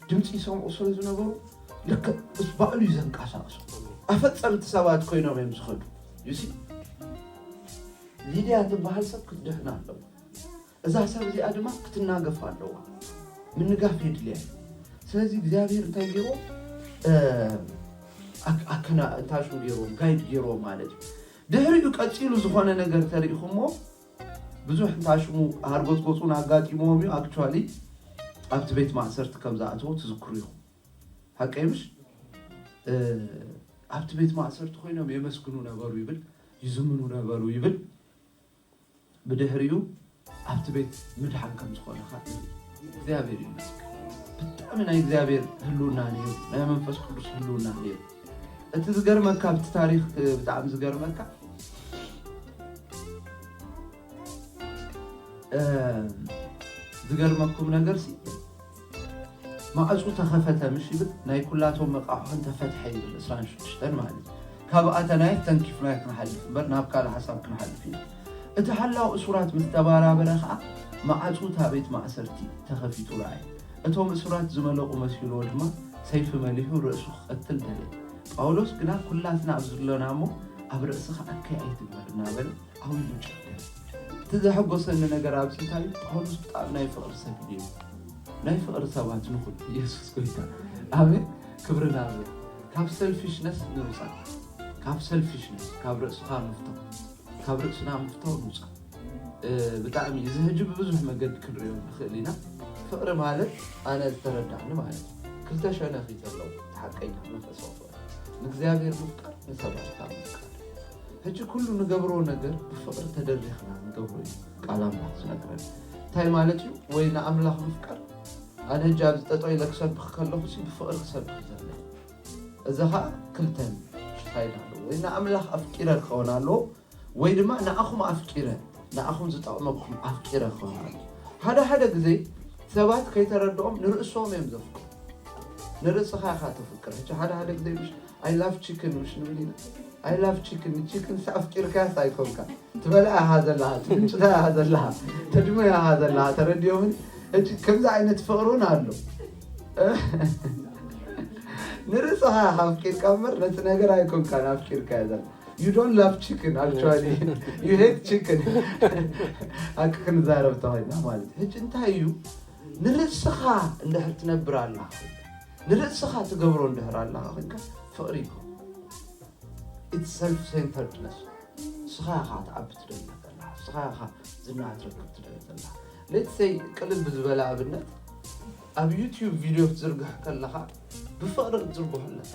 ድምፂ ይሰምዑ ስለ ዝነበሩ፣ ልክ እሱ ባዕሉ እዩ ዘንቀሳቅሱ። ኣፈፀምቲ ሰባት ኮይኖም እዮም ዝኸዱ። You see፣ ሊድያ ትበሃል ሰብ ክትድሕን ኣለዎ። እዛ ሰብ እዚኣ ድማ ክትናገፍ ኣለዋ። ምንጋፍ የድልያ እዩ። ስለዚ እግዚኣብሔር እንታይ ገይርዎ? ኣከና እንታሽሙ ገይርዎም፣ ጋይድ ገይርዎም ማለት እዩ። ድሕሪኡ ቀፂሉ ዝኾነ ነገር ተሪኢኹሞ፣ ብዙሕ እንታሽሙ ሃርጎፅጎፁን ኣጋጢምዎም እዩ። ኣክቹዋሊ ኣብቲ ቤት ማእሰርቲ ከም ዝኣተዎ ትዝክሩ ኢኹም። ሓቀይ ምሽ ኣብቲ ቤት ማእሰርቲ ኮይኖም የመስግኑ ነበሩ ይብል፣ ይዝምኑ ነበሩ ይብል። ብድሕሪኡ ኣብቲ ቤት ምድሓን ከም ዝኾነ ካ እግዚኣብሔር ይመስገን። ብጣዕሚ ናይ እግዚኣብሔር ህልውና ነይሩ፣ ናይ መንፈስ ቅዱስ ህልውና ነይሩ። እቲ ዝገርመካ ኣብቲ ታሪክ ብጣዕሚ ዝገርመካ ዝገርመኩም ነገር ሲ ማዕፁ ተኸፈተ ምሽ ይብል፣ ናይ ኩላቶም መቃሕን ተፈትሐ ይብል። ዕስራን ሽዱሽተን ማለት እዩ። ካብ ኣተናየት ተንኪፍናዮ ክንሓልፍ እምበር ናብ ካልእ ሓሳብ ክንሓልፍ ኢና። እቲ ሓላው እሱራት ምስ ተባራበረ ኸዓ ማዕፁ እታ ቤት ማእሰርቲ ተኸፊቱ ረኣየ። እቶም እሱራት ዝመለቑ መሲልዎ ድማ ሰይፊ መሊሑ ርእሱ ክቐትል ደለየ። ጳውሎስ ግና ኩላትና ኣብ ዝሎና እሞ ኣብ ርእስኻ ኣከይ ኣይትግበር እናበለ ዓው ኢሉ ጨደረ። እቲ ዘሐጎሰኒ ነገር ኣብዚ እንታይ እዩ? ጳውሎስ ብጣዕሚ ናይ ፍቕሪ ሰብ እዩ ነይሩ። ናይ ፍቕሪ ሰባት ንኹን። ኢየሱስ ጎይታ። ኣሜን። ክብሪ ናብ ካብ ሰልፊሽነስ ንውፃእ። ካብ ሰልፊሽነስ፣ ካብ ርእስኻ ምፍታው፣ ካብ ርእስና ምፍታው ንውፃእ። ብጣዕሚ እዚ ሕጂ ብብዙሕ መገዲ ክንሪኦ ንኽእል ኢና። ፍቕሪ ማለት ኣነ ዝተረዳእኒ ማለት እዩ። ክልተ ሸነኺ ዘለዎ ሓቀኛ መንፈሳዊ ፍቕሪ፣ ንእግዚኣብሔር ምፍቃር፣ ንሰባት ካብ ምፍቃር። ሕጂ ኩሉ ንገብሮ ነገር ብፍቕሪ ተደሪኽና ንገብሮ እዩ ቃል ኣምላኽ ዝነግረን። እንታይ ማለት እዩ? ወይ ንኣምላኽ ምፍቃር፣ ኣነ ሕጂ ኣብዚ ጠጠው ኢለ ክሰብኽ ከለኹ ሲ ብፍቕሪ ክሰብኽ እዩ ዘለኒ። እዚ ኸዓ ክልተን ሳይድ ኣለዎ። ወይ ንኣምላኽ ኣፍቂረ ክኸውን ኣለዎ፣ ወይ ድማ ንኣኹም ኣፍቂረ፣ ንኣኹም ዝጠቕመኩም ኣፍቂረ ክኸውን ኣለዎ። ሓደ ሓደ ግዜ ሰባት ከይተረድኦም ንርእሶም እዮም ዘፍቅሩ። ንርእስኻ ኢኻ ተፍቅር። ሕጂ ሓደ ሓደ ግዜ ምሽ I love chicken ምሽ ንብል ኢና። I love chicken፣ ንቺክን ሲ ኣፍቂርካያስ ኣይኮንካ። ትበልዓ ኢኻ ዘለኻ፣ ትምንጭታ ኢኻ ዘለኻ፣ ተድመያ ኢኻ ዘለኻ። ተረዲኦምን? ሕጂ ከምዚ ዓይነት ፍቕሪ እውን ኣሎ። ንርእስኻ ኢኻ ኣፍቂርካ እምበር ነቲ ነገር ኣይኮንካን ኣፍቂርካዮ ዘለኻ። You don't love chicken actually. You hate chicken. ሓቂ ክንዛረብ ተኾይና ማለት እዩ። ሕጂ እንታይ እዩ? ንርእስኻ እንድሕር ትነብር ኣለኻ፣ ንርእስኻ ትገብሮ እንድሕር ኣለኻ ኮይንካ ፍቕሪ ይኮን። It's self centeredness። ንስኻ ኢኻ ትዓቢ ትደሊ ዘለኻ፣ ንስኻ ኢኻ ዝና ትረክብ ትደሊ ዘለኻ። Let's say ቅልል ብዝበለ ኣብነት ኣብ ዩቲዩብ ቪድዮ ክትዝርግሕ ከለኻ ብፍቕሪ ክትዝርግሖ ኣለካ።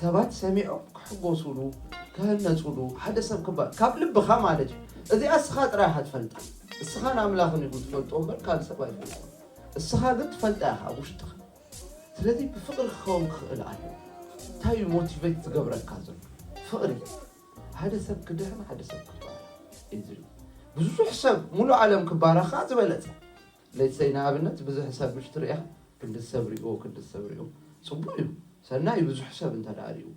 ሰባት ሰሚዖም ክሕጎሱሉ፣ ክህነጹሉ፣ ሓደ ሰብ ክባ ካብ ልብኻ ማለት እዩ። እዚኣ እስኻ ጥራይ ኢኻ ትፈልጣ። እስኻን ኣምላኽን ኢኹም ትፈልጥዎ እምበር ካልእ ሰብ ኣይፈልጥዎን። እስኻ ግን ትፈልጣ ኢኻ ኣብ ውሽጥኻ። ስለዚ ብፍቕሪ ክኸውን ክኽእል ኣለዎ። እንታይ እዩ ሞቲቬት ዝገብረካ ዘሎ? ፍቕሪ። ሓደ ሰብ ክድሕን፣ ሓደ ሰብ ክባረኽ እዩ ዝብል። ብዙሕ ሰብ ሙሉእ ዓለም ክባረኽ ከኣ ዝበለጸ። Let's say ንኣብነት ብዙሕ ሰብ ምሽ ትርእኻ፣ ክንዲ ሰብ ሪእዎ፣ ክንዲ ሰብ ሪእዎ። ጽቡቕ እዩ። ሰናይ ብዙሕ ሰብ እንተ ደኣ ሪኡ።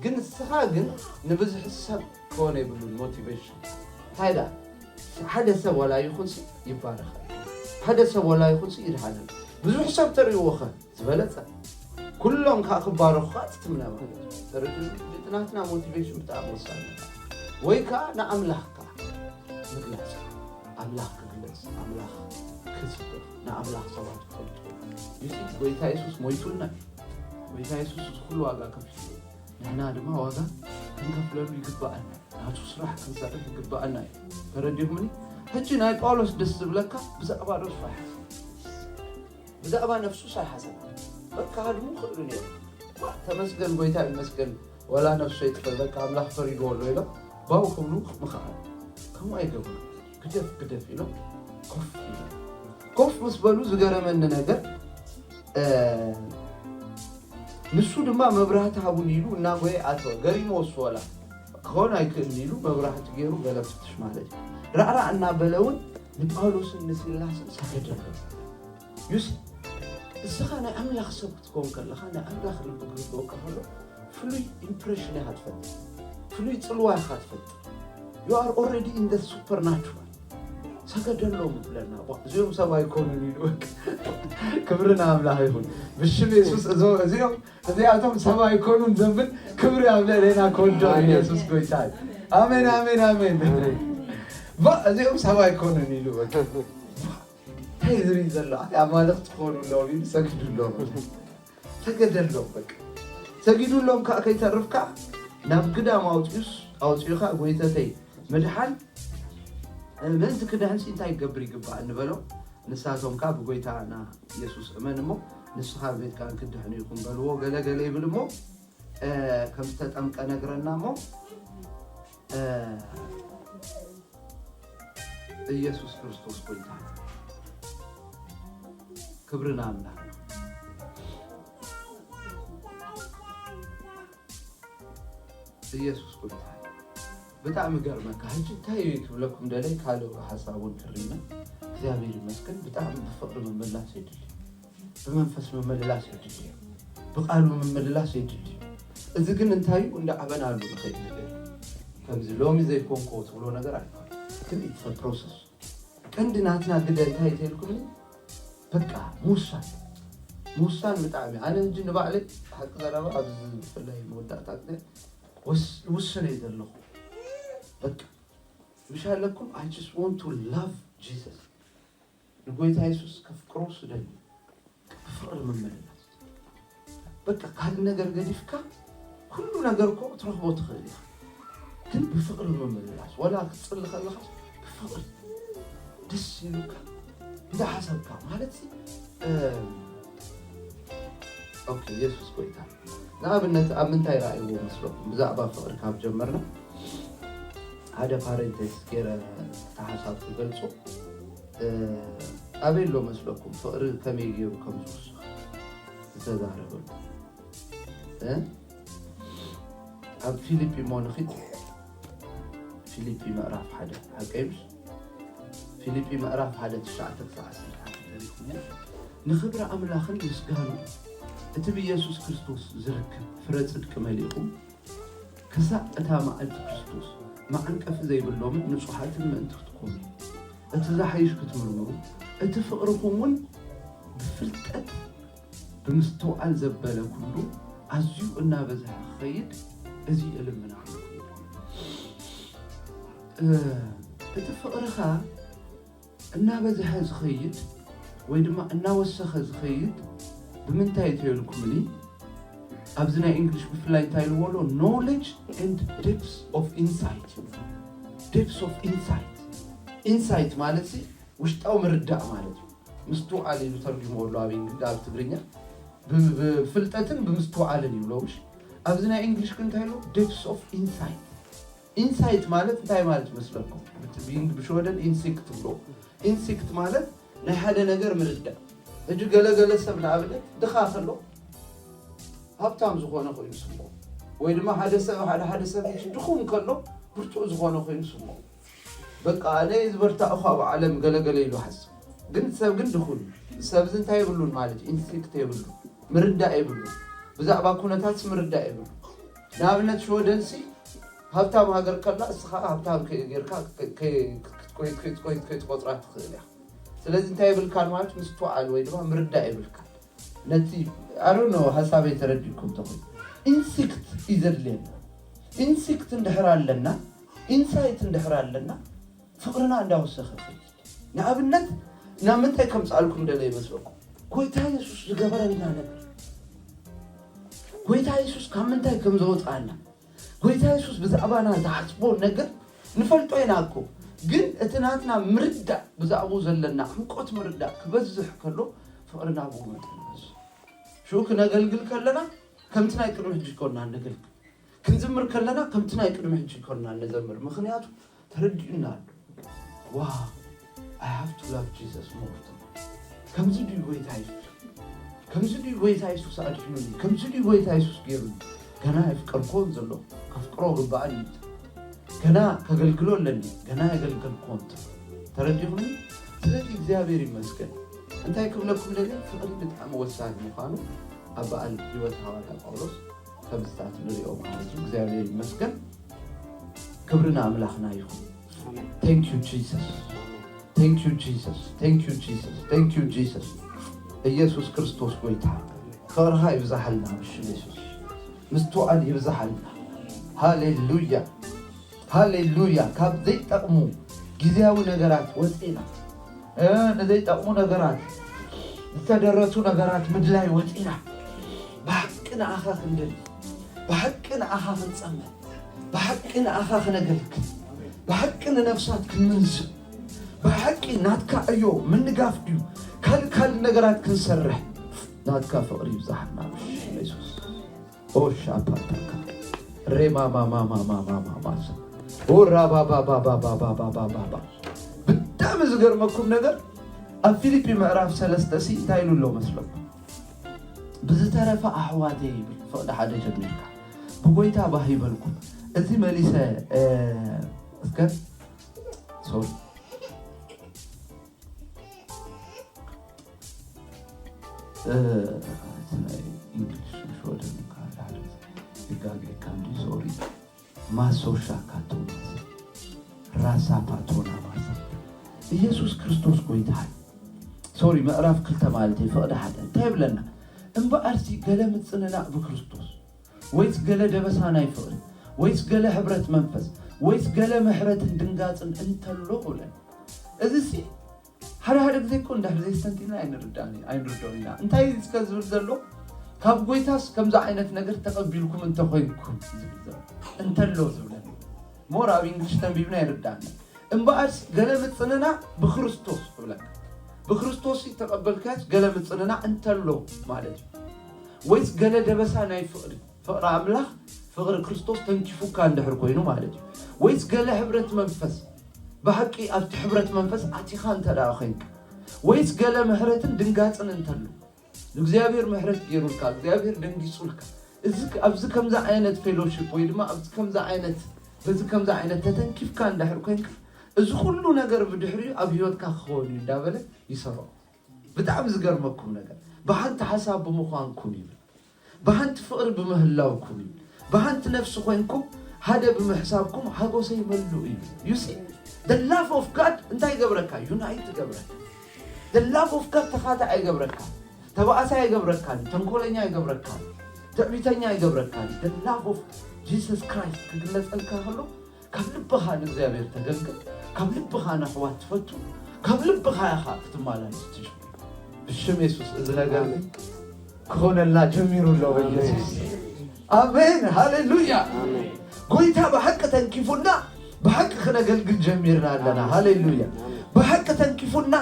ግን ንስኻ ግን ንብዝሒ ሰብ ክኾን የብሉን ሞቲቬሽን። እንታይ ደኣ? ሓደ ሰብ ዋላ ይኹንሲ ይባረኽ። ሓደ ሰብ ዋላ ይኹንሲ ይድሓን። ብዙሕ ሰብ ተርእይዎ ኸ ዝበለጸ። ኩሎም ከኣ ክባረኹ ከኣ ትትምነ ማለት እዩ። ተረዲእኩም? እቲ ናትና ሞቲቬሽን ብጣዕሚ ወሳኒ እዩ። ወይ ከኣ ንኣምላኽ ከኣ ምግላጽ። ኣምላኽ ክግለጽ፣ ኣምላኽ ክስበኽ፣ ንኣምላኽ ሰባት ክፈልጡ። You see፣ ጎይታ የሱስ ሞይቱልና እዩ። ጎይታ የሱስ እዚ ኩሉ ዋጋ ከፊሉ እዩ። ንሕና ድማ ዋጋ ክንከፍለሉ ይግባኣና። ናቱ ስራሕ ክንሰርሕ ይግባኣና እዩ። ተረዲኹምኒ? ሕጂ ናይ ጳውሎስ ደስ ዝብለካ ብዛዕባ ርእሱ ኣይሓሰብ። ብዛዕባ ነፍሱስ ኣይሓሰብ። በቃ ሃድሙ ክእሉ ነይሩ። ዋ፣ ተመስገን፣ ጎይታ ይመስገን፣ ወላ ነፍሱ የጥፍእ፣ በቃ ኣምላኽ ፈሪድዎ ኣሎ ኢሎም ባው ክብሉ ምኽኣል። ከምኡ ኣይገብሩ። ግደፍ፣ ግደፍ ኢሎም ኮፍ ኢሎም። ኮፍ ምስ በሉ ዝገረመኒ ነገር፣ እ፣ ንሱ ድማ መብራህቲ ሃቡኒ ኢሉ እናጎየ ኣተወ። ገሪሞ ወስወላ ክኾን ኣይክእልን ኢሉ መብራህቲ ገይሩ ገለ ፍትሽ ማለት እዩ። ራዕራዕ እናበለ እውን ንጳውሎስን ንሲላስን ሰገደሎም። ዩሲ፣ እስኻ ናይ ኣምላኽ ሰብ ክትከውን ከለኻ፣ ናይ ኣምላኽ ልቢ ክህልወካ ከሎ፣ ፍሉይ ኢምፕሬሽን ኢኻ ትፈጥር፣ ፍሉይ ጽልዋ ኢኻ ትፈጥር። You are already in the supernatural። ሰገደሎም ይብለና። ቧ፣ እዚኦም ሰብ ኣይኮኑን ኢሉ። ክብሪ ንኣምላኽ ይኹን። ብሽም የሱስ እዞ-፣ እዚኦም፣ እዚኣቶም ሰብ ኣይኮኑን ዘብል ክብሪ ኣብ ልዕሌና ክወድቕ ኣሜን። ኢየሱስ ጎይታ እዩ። ኣሜን፣ ኣሜን፣ ኣሜን። ባ፣ እዚኦም ሰብ ኣይኮኑን ኢሉ በቃ። እንታይ ዝርኢ ዘሎ? ኣቲ ኣማልኽቲ ክኾኑ ኣለዎም ኢሉ ሰጊዱ ኣለዎም። ሰገደሎም በቃ። ሰጊዱሎም ከዓ ከይተርፍ ከዓ ናብ ግዳም ኣውፂኡስ፣ ኣውፂኡ ከዓ ጎይተተይ ምድሓን፣ ምእንቲ ክድሕንሲ እንታይ ክገብር ይግባእ እንበሎ። ንሳቶም ከዓ ብጎይታና ኢየሱስ እመን እሞ ንስኻ ቤትካን ክድሕኑ ይኹን በልዎ። ገለ ገለ ይብል እሞ፣ እ፣ ከም ዝተጠምቀ ነግረና እሞ፣ እ፣ ኢየሱስ ክርስቶስ ጎይታ። ክብሪ ንኣምላኽ። ኢየሱስ ጎይታ። ብጣዕሚ ገርመካ። ሕጂ እንታይ ክብለኩም ደለይ፣ ካልእ ሓሳብ እውን ክሪና። እግዚኣብሔር ይመስገን። ብጣዕሚ ብፍቕሪ ምምላስ የድሊ። ብመንፈስ ምምልላስ የድሊ እዩ። ብቃሉ ምምልላስ የድሊ እዩ። እዚ ግን እንታይ እዩ? እንዳዕበናሉ ንኸይድ ነገር እዩ። ከምዚ ሎሚ ዘይኮንኮ ትብሎ ነገር ኣይኮነ። ግን it's a process። ቀንዲ ናትና ግደ እንታይ ተልኩምኒ? በቃ ምውሳን። ምውሳን ብጣዕሚ። ኣነ ሕጂ ንባዕለይ ሓቂ ዘረባ ኣብዚ ብፍላይ መወዳእታ ግደ ወስ-፣ ውስነ እዩ ዘለኹ። በቃ ምሽ ኣለኩም፣ I just want to love Jesus። ንጎይታ የሱስ ከፍቅሮ ስደሊ። ብፍቕሪ ምምልላስ። በቃ ካልእ ነገር ገዲፍካ ኩሉ ነገር እኮ ክትረኽቦ ትኽእል ኢኻ። ግን ብፍቕሪ ምምልላስ። ወላ ክትጽሊ ከለኻስ ብፍቕሪ ደስ ኢሉካ እንዳ ሓሰብካ ማለት ሲ፣ እ፣ ኦኬ፣ የሱስ ጎይታ። ንኣብነት ኣብ ምንታይ ረኣይዎ መስለኩም? ብዛዕባ ፍቕሪ ካብ ጀመርና ሓደ ፓረንቴስ ገይረ እታ ሓሳብ ክገልጾ፣ እ፣ ኣበይ ኣሎ መስለኩም ፍቕሪ ከመይ ገይሩ ከም ዝውስኽ ዝተዛረበሉ? እ? ኣብ ፊልጲ እሞ ንኺድ፣ ፊልጲ ምዕራፍ ሓደ፣ ሓቀይ ምሽ? ፊልጲ ምዕራፍ ሓደ ትሽዓተ ክሳብ ዓሰርተ ሓደ ተሪኹሞ፣ ንኽብሪ ኣምላኽን ምስጋኑ እቲ ብኢየሱስ ክርስቶስ ዝርከብ ፍረ ጽድቂ መሊእኹም፣ ክሳዕ እታ መዓልቲ ክርስቶስ መዓንቀፊ ዘይብሎምን ንጹሓትን ምእንቲ ክትኮኑ፣ እቲ ዝሓይሽ ክትምርምሩ፣ እቲ ፍቕርኹም እውን ብፍልጠት ብምስትውዓል ዘበለ ኩሉ ኣዝዩ እናበዝሐ ክኸይድ፣ እዚ እልምነኩም። እ፣ እቲ ፍቕርኻ እናበዝሐ ዝኸይድ ወይ ድማ እናወሰኸ ዝኸይድ ብምንታይ ተየልኩምኒ? ኣብዚ ናይ እንግሊሽ ብፍላይ እንታይ ኢልዎ ኣሎ? Knowledge and depth of insight። Depth of insight። ኢንሳይት ማለት ሲ ውሽጣዊ ምርዳእ ማለት እዩ። ምስትውዓል ኢሉ ተርጉሞ ኣሎ ኣብ እንግሊ-፣ ኣብ ትግርኛ። ብ-፣ ብፍልጠትን ብምስትውዓልን ይብሎ። ምሽ ኣብዚ ናይ እንግሊሽ ግን እንታይ ኢልዎ? Depth of insight። ኢንሳይት ማለት እንታይ ማለት መስለኩም? ብት-፣ ብእንግ-፣ ብሽወደን ኢንሲክት ትብሎ። ኢንሲክት ማለት ናይ ሓደ ነገር ምርዳእ። ሕጂ ገለገለ ሰብ ንኣብነት ድኻ ከሎ ሃብታም ዝኾነ ኮይኑ ስምዖ፣ ወይ ድማ ሓደ ሰብ፣ ሓደ ሓደ ሰብ ሕጂ ድኹም ከሎ ብርቱዕ ዝኾነ ኮይኑ ስምዖ። በቃ ኣነ ዝበርታእኹ ኣብ ዓለም ገለገለ ኢሉ ሓስብ። ግን ሰብ ግን ድኹም እዩ። ሰብ እዚ እንታይ የብሉን ማለት እዩ? ኢንስቲንክት የብሉ፣ ምርዳእ የብሉ። ብዛዕባ ኩነታትስ ምርዳእ የብሉ። ንኣብነት ሽወደንሲ ሃብታም ሃገር ከላ እስኻ ሃብታም ከ-፣ ጌርካ ከ-፣ ከ-፣ ክትቆይ-፣ ክትቆይ-፣ ከይትቆጽራ ትኽእል ኢኻ። ስለዚ እንታይ የብልካን ማለት ምስትውዓል ወይ ድማ ምርዳእ የብልካን። ነቲ ኣሮ ነው ሓሳበይ ተረዲእኩም ተኾይኑ ኢንሲክት እዩ ዘድልየና። ኢንሲክት እንድሕር ኣለና፣ ኢንሳይት እንድሕር ኣለና፣ ፍቕርና እንዳወሰኸ ይኸይድ። ንኣብነት ናብ ምንታይ ከምፅኣልኩም ደለ ይመስለኩም? ጎይታ የሱስ ዝገበረልና ነገር፣ ጎይታ የሱስ ካብ ምንታይ ከም ዘወፅኣና፣ ጎይታ የሱስ ብዛዕባና ዝሓስቦ ነገር ንፈልጦ ኢና እኮ። ግን እቲ ናትና ምርዳእ፣ ብዛዕባኡ ዘለና ዕምቆት ምርዳእ ክበዝሕ ከሎ ፍቕርና ብኡ መጠን ይበዝሕ። ሽዑ ክነገልግል ከለና ከምቲ ናይ ቅድሚ ሕጂ ኮና ነገልግል። ክንዝምር ከለና ከምቲ ናይ ቅድሚ ሕጂ ኮና ንዘምር። ምኽንያቱ ተረዲኡና ኣሎ። ዋው፣ I have to love Jesus more than ከምዚ ድዩ ጎይታ የሱስ? ከምዚ ድዩ ጎይታ የሱስ ኣድሒኑኒ? ከምዚ ድዩ ጎይታ የሱስ ገይሩኒ? ገና የፍቀርኮን ዘሎ፣ ከፍቅሮ ግባኣኒ። ገና ከገልግሎ ኣለኒ፣ ገና የገልገልኮን። ተረዲኹኒ? ስለዚ እግዚኣብሔር ይመስገን። እንታይ ክብለኩም ደለ? ፍቕሪ ብጣዕሚ ወሳኒ ምዃኑ ኣብ በዓል ህይወት ሃዋርያ ጳውሎስ ከምዝታት ንሪኦ ማለት እዩ። እግዚኣብሔር ይመስገን። ክብሪ ንኣምላኽና ይኹን። Thank you Jesus. Thank you Jesus. Thank you Jesus. Thank you Jesus. ኢየሱስ ክርስቶስ ጎይታ፣ ፍቕርኻ ይብዛሓልና ብሽም የሱስ። ምስትውዓል ይብዛሓልና። ሃሌሉያ፣ ሃሌሉያ። ካብ ዘይጠቕሙ ግዜያዊ ነገራት ወፂና፣ እ፣ ንዘይጠቕሙ ነገራት፣ ዝተደረቱ ነገራት ምድላይ ወፂና፣ ብሓቂ ንኣኻ ክንደሊ፣ ብሓቂ ንኣኻ ክንፀምዕ፣ ብሓቂ ንኣኻ ክነገልግል፣ ብሓቂ ንነፍሳት ክንምንዝእ፣ ብሓቂ ናትካ ዕዮ ምንጋፍ ድዩ? ካልእ ካልእ ነገራት ክንሰርሕ ናትካ ፍቕሪ ይብዛሓልና ብሽም የሱስ። ኦሻፓታካ ሬማማማማማማማማሳ ኦራባባባባባባባባባ። ብጣዕሚ ዝገርመኩም ነገር፣ ኣብ ፊልጲ ምዕራፍ ሰለስተ ሲ እንታይ ኢሉ ኣሎ መስለኩም? ብዝተረፈ ኣሕዋተይ ይብል፣ ፍቕዲ ሓደ ጀሚርካ ብጎይታ ባህ ይበልኩም። እዚ መሊሰ፣ እ፣ እስከ ሶሪ እ፣ እቲ ናይ እንግሊሽ ሽወደን ካል ሓደ ይጋገካ እንዲ ሶሪ። ማሶሻ ካቶማስ ራሳ ፓቶና ማሳ ኢየሱስ ክርስቶስ ጎይታ እዩ። ሶሪ፣ ምዕራፍ ክልተ ማለት እዩ፣ ፍቕዲ ሓደ እንታይ ይብለና? እምበኣርሲ ገለ ምጽንናዕ ብክርስቶስ፣ ወይስ ገለ ደበሳ ናይ ፍቕሪ፣ ወይስ ገለ ሕብረት መንፈስ፣ ወይስ ገለ ምሕረትን ድንጋጽን እንተሎ ብለን። እዚ ሲ ሓደ ሓደ ግዜ እኮ እንድሕር ዘይስተንቲና ኣይንርዳእን፣ ኣይንርድኦን ኢና። እንታይ እስከ ዝብል ዘሎ? ካብ ጎይታስ ከምዚ ዓይነት ነገር ተቐቢልኩም እንተኾይንኩም ዝብል ዘሎ። እንተሎ ዝብለኒ። ሞር ኣብ እንግሊሽ ተንቢብና ኣይርዳእን። እምበኣርስ ገለ ምጽንናዕ ብክርስቶስ እብለካ። ብክርስቶስ ተቐበልካስ ገለ ምጽንናዕ እንተሎ ማለት እዩ። ወይስ ገለ ደበሳ ናይ ፍቕሪ? ፍቕሪ ኣምላኽ፣ ፍቕሪ ክርስቶስ ተንኪፉካ እንድሕር ኮይኑ ማለት እዩ። ወይስ ገለ ሕብረት መንፈስ? ብሓቂ ኣብቲ ሕብረት መንፈስ ኣቲኻ እንተ ደኣ ኮይንካ። ወይስ ገለ ምሕረትን ድንጋጽን እንተሎ? ንእግዚኣብሔር ምሕረት ገይሩልካ፣ እግዚኣብሔር ደንጊጹልካ። እዚ፣ ኣብዚ ከምዚ ዓይነት ፌሎሺፕ ወይ ድማ ኣብዚ ከምዚ ዓይነት፣ በዚ ከምዚ ዓይነት ተተንኪፍካ እንድሕር ኮይንካ፣ እዚ ኩሉ ነገር ብድሕሪኡ ኣብ ህይወትካ ክኸውን እዩ እንዳበለ ይሰርዖ። ብጣዕሚ ዝገርመኩም ነገር፣ ብሓንቲ ሓሳብ ብምዃንኩም ይብል። ብሓንቲ ፍቕሪ ብምህላውኩም እዩ። ብሓንቲ ነፍሲ ኮይንኩም ሓደ ብምሕሳብኩም ሓጎሰይ መሉ እዩ። You see? The love of God እንታይ ይገብረካ? ዩናይት ይገብረካ። The love of God ተኻታዒ ይገብረካ። ተባኣሳይ ይገብረካ፣ ተንኮለኛ ይገብረካ፣ ትዕቢተኛ ይገብረካ። The love of Jesus Christ ክግለጸልካ ከሎ ካብ ልብኻ ንእግዚኣብሔር ተገልግል፣ ካብ ልብኻ ነሕዋት ትፈቱ፣ ካብ ልብኻ ኢኻ ክትመላለስ ትጅምር። ብሽም የሱስ እዚ ነገር እዚ ክኾነልና ጀሚሩ ኣሎ በኢየሱስ። ኣሜን፣ ሃሌሉያ። ጎይታ ብሓቂ ተንኪፉና ብሓቂ ክነገልግል ጀሚርና ኣለና። ሃሌሉያ። ብሓቂ ተንኪፉና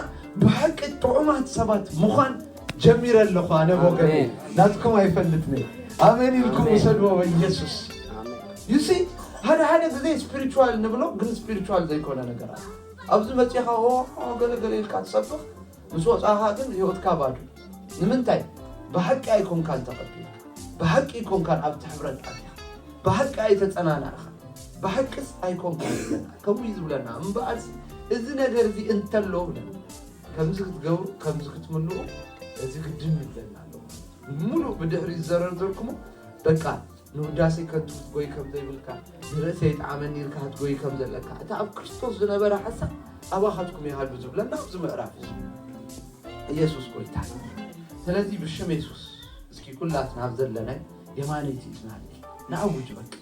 ብሓቂ ጥዑማት ሰባት ምዃን ጀሚረ ኣለኹ ኣነ ብወገነይ። ናትኩም ኣይፈልጥን። ኣሜን ኢልኩም ውሰድዎ በኢየሱስ። You see፣ ሓደ ሓደ ግዜ ስፒሪቹዋል ንብሎ ግን ስፒሪቹዋል ዘይኮነ ነገር ኣሎ። ኣብዚ መጺኻ ኦ ኦ ገለ ገለ ኢልካ ትሰብኽ፣ ምስ ወጻኻ ግን ህይወትካ ባዶ። ንምንታይ? ብሓቂ ኣይኮንካን ተቐቢልካ። ብሓቂ ኣይኮንካን ኣብቲ ሕብረት ኣቲኻ። ብሓቂ ኣይተጸናናእኻ። ብሓቂስ ኣይኮንካን ዝብለና። ከምኡ እዩ ዝብለና። እምበኣርሲ እዚ ነገር እዚ እንተሎ ብለና። ከምዚ ክትገብሩ፣ ከምዚ ክትምልኡ፣ እዚ ግድን ይብለና ኣሎ። ሙሉእ ብድሕሪ ዝዘረዘርኩሞ በቃ ንውዳሴ ከንቱ ክትጎይ ከም ዘይብልካ፣ ንርእሰይ ይጥዓመኒ ኢልካ ክትጎይ ከም ዘለካ፣ እቲ ኣብ ክርስቶስ ዝነበረ ሓሳብ ኣባኻትኩም ይሃሉ ዝብለና ኣብዚ ምዕራፍ እዚ። ኢየሱስ ጎይታ። ስለዚ ብሽም የሱስ እስኪ ኩላትና ኣብ ዘለናይ የማነይቲ ኢድና ንዓውጅ በቃ።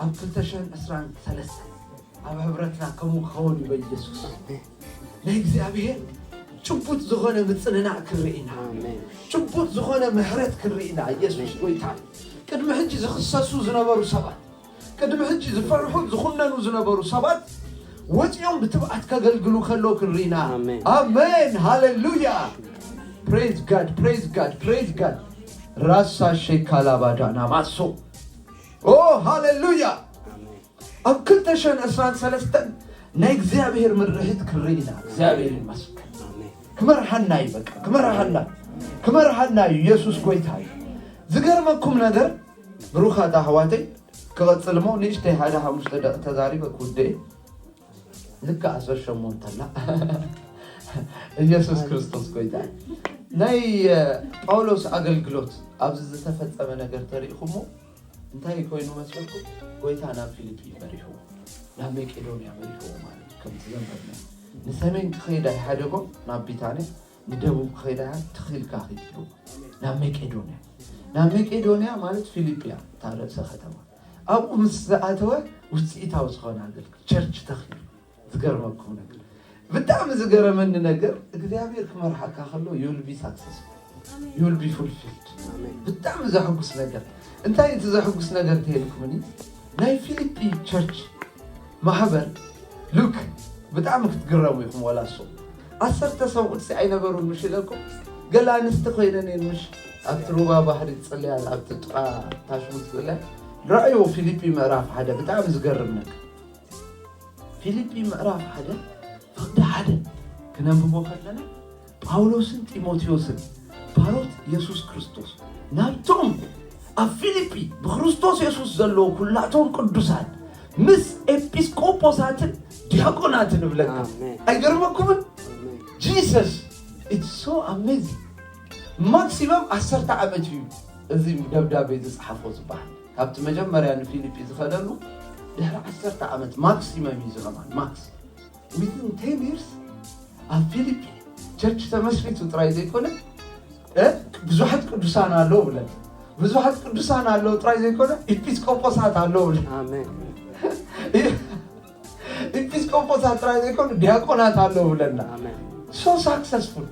ኣብ ክልተ ሽሕን ዕስራን ሰለስተን ኣብ ሕብረትና ከምኡ ክኸውን እዩ በኢየሱስ። ናይ እግዚኣብሔር ጭቡጥ ዝኾነ ምጽንናዕ ክርኢ ኢና። ጭቡጥ ዝኾነ ምሕረት ክርኢ ኢና። ኢየሱስ ጎይታ። ቅድሚ ሕጂ ዝኽሰሱ ዝነበሩ ሰባት፣ ቅድሚ ሕጂ ዝፈርሑ ዝኹነኑ ዝነበሩ ሰባት ወፂኦም ብትብዓት ከገልግሉ ከሎ ክንርኢ ኢና። ኣሜን። ኣሜን። ሃሌሉያ። Praise God, praise God, praise God። ራሳ ሼካላባዳና ማሶ። ኦ ሃሌሉያ። ኣብ ክልተ ሽሕን ዕስራን ሰለስተን ናይ እግዚኣብሔር ምርሒት ክርኢ ኢና። እግዚኣብሔር ይመስገን። ኣሜን። ክመርሓና እዩ። በቃ ክመርሓና ክመርሓና እዩ። ኢየሱስ ጎይታ እዩ። ዝገርመኩም ነገር ብሩኻት ኣሕዋተይ፣ ክቐጽል እሞ ንእሽተይ ሓደ ሓሙሽተ ደቂ ተዛሪበ ክውድእ እየ። ልክዕ ዓሰርተ ሸሞንተ ኣላ። ኢየሱስ ክርስቶስ ጎይታ እዩ። ናይ ጳውሎስ ኣገልግሎት ኣብዚ ዝተፈጸመ ነገር ተሪእኹሞ እንታይ ኮይኑ መስለኩም? ጎይታ ናብ ፊልጲ መሪሕዎ፣ ናብ መቄዶንያ መሪሕዎ ማለት እዩ። ከምቲ ዘንበብና ንሰሜን ክኸይድ ኣይሓደጎም፣ ናብ ቢታንያ፣ ንደቡብ ክኸይድ ኣይሓ ትኺልካ ኺድ ኢሉ ናብ መቄዶንያ። ናብ መቄዶንያ ማለት ፊልጲያ እታ ርእሰ ከተማ። ኣብኡ ምስ ዝኣተወ ውፅኢታዊ ዝኾነ ኣገልግል ቸርች ተኺሉ። ዝገርመኩም ነገር፣ ብጣዕሚ ዝገረመኒ ነገር፣ እግዚኣብሔር ክመርሓካ ከሎ you'll be successful, you'll be fulfilled። ብጣዕሚ ዘሕጉስ ነገር። እንታይ እቲ ዘሕጉስ ነገር ተልኩምኒ? ናይ ፊልጲ ቸርች ማሕበር ሉክ ብጣዕሚ ክትግረሙ ኢኹም። ዋላ እሱ ዓሰርተ ሰብኡት ሲ ኣይነበሩን ምሽ ኢለኩም፣ ገለ ኣንስቲ ኮይነን እየን ምሽ ኣብቲ ሩባ ባሕሪ ዝፅልያ፣ ኣብቲ ጥቓ ታሽሙ ዝፅልያ። ረኣዩ ፊልጲ ምዕራፍ ሓደ ብጣዕሚ ዝገርም ነገር። ፊልጲ ምዕራፍ ሓደ ፍቕዲ ሓደ ክነንብቦ ከለና፣ ጳውሎስን ጢሞቴዎስን ባሮት የሱስ ክርስቶስ ናብቶም ኣብ ፊልጲ ብክርስቶስ የሱስ ዘለዉ ኩላቶም ቅዱሳት ምስ ኤጲስቆጶሳትን ዲያቆናትን እብለካ። ኣሜን። ኣይገርመኩምን? ኣሜን። Jesus, it's so amazing። ማክሲመም ዓሰርተ ዓመት እዩ እዚ ደብዳቤ ዝፅሓፎ ዝበሃል። ካብቲ መጀመርያ ንፊልጲ ዝኸደሉ ድሕሪ ዓሰርተ ዓመት ማክሲመም እዩ ዝኸማን ማክስ። Within ten years ኣብ ፊልጲ ቸርች ተመስሪቱ ጥራይ ዘይኮነ፣ እ፣ ብዙሓት ቅዱሳን ኣለዉ ብለን። ብዙሓት ቅዱሳን ኣለዉ ጥራይ ዘይኮነ፣ ኤጲስቆጶሳት ኣለዉ ብለን። ኣሜን። ኤጲስቆጶሳት ጥራይ ዘይኮኑ፣ ዲያቆናት ኣለዉ ብለና። ኣሜን። So successful.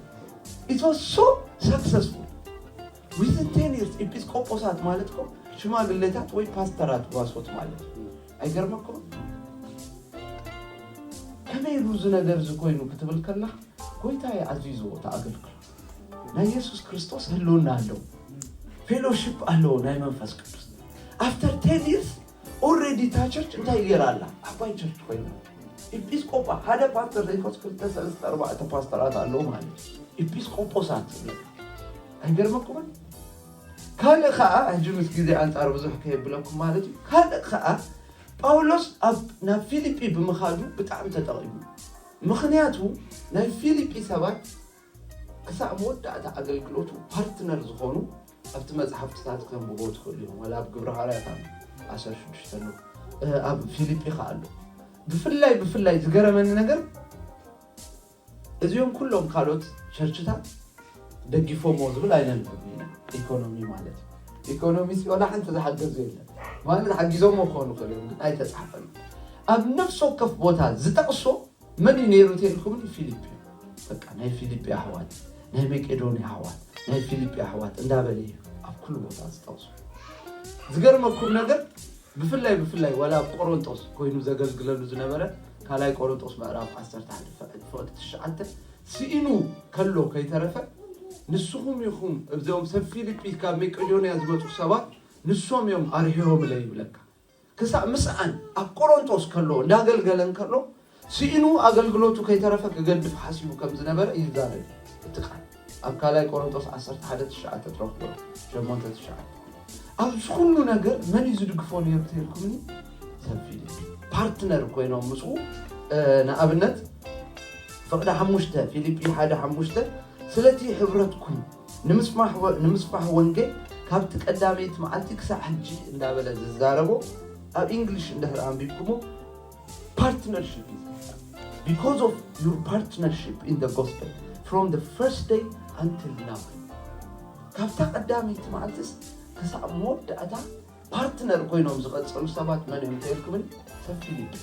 It was so successful. Within ten years ኤጲስቆጶሳት ማለት እኮ ሽማግሌታት ወይ ፓስተራት ጓሶት ማለት እዩ። ኣይገርመኩም? ከመይ ኢሉ እዚ ነገር እዚ ኮይኑ ክትብል ከለኻ፣ ጎይታ እዩ ኣዚዝዎ እቲ ኣገልግሎት። ናይ የሱስ ክርስቶስ ህልውና ኣለዎ። ፌሎሺፕ ኣለዎ ናይ መንፈስ ቅዱስ። After ten years already እታ ቸርች እንታይ ገይራ ኣላ? ዓባይ ቸርች ኮይና። ኤጲስቆጳ ሓደ ፓስተር ዘይኮስ ክልተ ሰለስተ ኣርባዕተ ፓስተራት ኣለዉ ማለት እዩ። ኤጲስቆጶሳት ዝብለካ ኣይገርመኩምን? ካልእ ከዓ ሕጂ ምስ ግዜ ኣንጻር ብዙሕ ከየብለኩም ማለት እዩ። ካልእ ከዓ ጳውሎስ ኣብ ናብ ፊልጲ ብምኻዱ ብጣዕሚ ተጠቒሙ። ምኽንያቱ ናይ ፊልጲ ሰባት ክሳብ መወዳእታ ኣገልግሎቱ ፓርትነር ዝኾኑ ኣብቲ መጽሓፍትታት ከንብቦ ትኽእሉ እዮም። ዋላ ኣብ ግብረ ሃዋርያት ኣሎ፣ ዓሰርተ ሽዱሽተ ኣሎ፣ እ፣ ኣብ ፊልጲ ከኣ ኣሎ። ብፍላይ ብፍላይ ዝገረመኒ ነገር እዚኦም ኩሎም ካልኦት ቸርችታት ደጊፎሞ ዝብል ኣይነንብብ ኢና። ኢኮኖሚ ማለት እዩ። ኢኮኖሚ ሲ ዋላ ሓንቲ ዝሓገዙ የለን ማለት ሓጊዞሞ ክኾኑ ይኽእሉ እዮም፣ ግን ኣይተጻሕፈን። ኣብ ነፍሲ ወከፍ ቦታ ዝጠቕሶ መን እዩ ነይሩ ተልኩምኒ? ፊልጲ እዩ። በቃ ናይ ፊልጲ ኣሕዋት፣ ናይ መቄዶንያ ኣሕዋት፣ ናይ ፊልጲ ኣሕዋት እንዳበለ እዩ ኣብ ኩሉ ቦታ ዝጠቕሱ። ዝገርመኩም ነገር ብፍላይ ብፍላይ ዋላ ኣብ ቆሮንጦስ ኮይኑ ዘገልግለሉ ዝነበረ ካልኣይ ቆሮንጦስ ምዕራፍ ዓሰርተ ሓደ ፍቕዲ ትሽዓተ ስኢኑ ከሎ ከይተረፈ ንስኹም ኢኹም እዚኦም ሰብ ፊልጲ ካብ መቄዶንያ ዝመፁ ሰባት ንሶም እዮም ኣርሒቖምለይ ይብለካ። ክሳብ ምስኣን ኣብ ቆሮንጦስ ከሎ እንዳገልገለ እንከሎ ስኢኑ ኣገልግሎቱ ከይተረፈ ክገድፍ ሓሲቡ ከም ዝነበረ ይዛረብ እቲ ቃል። ኣብ ካልኣይ ቆሮንጦስ ዓሰርተ ሓደ ትሽዓተ ትረኽቦ፣ ሸሞንተ ትሽዓተ። ኣብዚ ኩሉ ነገር መን እዩ ዝድግፎ ነይሩ ተልኩምኒ? ሰብ ፊልጲ ፓርትነር ኮይኖም ምስኡ። እ፣ ንኣብነት ፍቕዲ ሓሙሽተ፣ ፊልጲ ሓደ ሓሙሽተ፣ ስለቲ ሕብረትኩም ንምስፋሕ ወ-፣ ንምስፋሕ ወንጌል ካብቲ ቀዳመይቲ መዓልቲ ክሳዕ ሕጂ እንዳበለ ዝዛረቦ ኣብ ኢንግሊሽ እንድሕር ኣንቢብኩሞ partnership እዩ። Because of your partnership in the gospel from the first day until now፣ ካብታ ቀዳመይቲ መዓልትስ ክሳብ መወዳእታ ፓርትነር ኮይኖም ዝቐጸሉ ሰባት መን እዮም ተልኩምኒ? ሰብ ፊልጲ።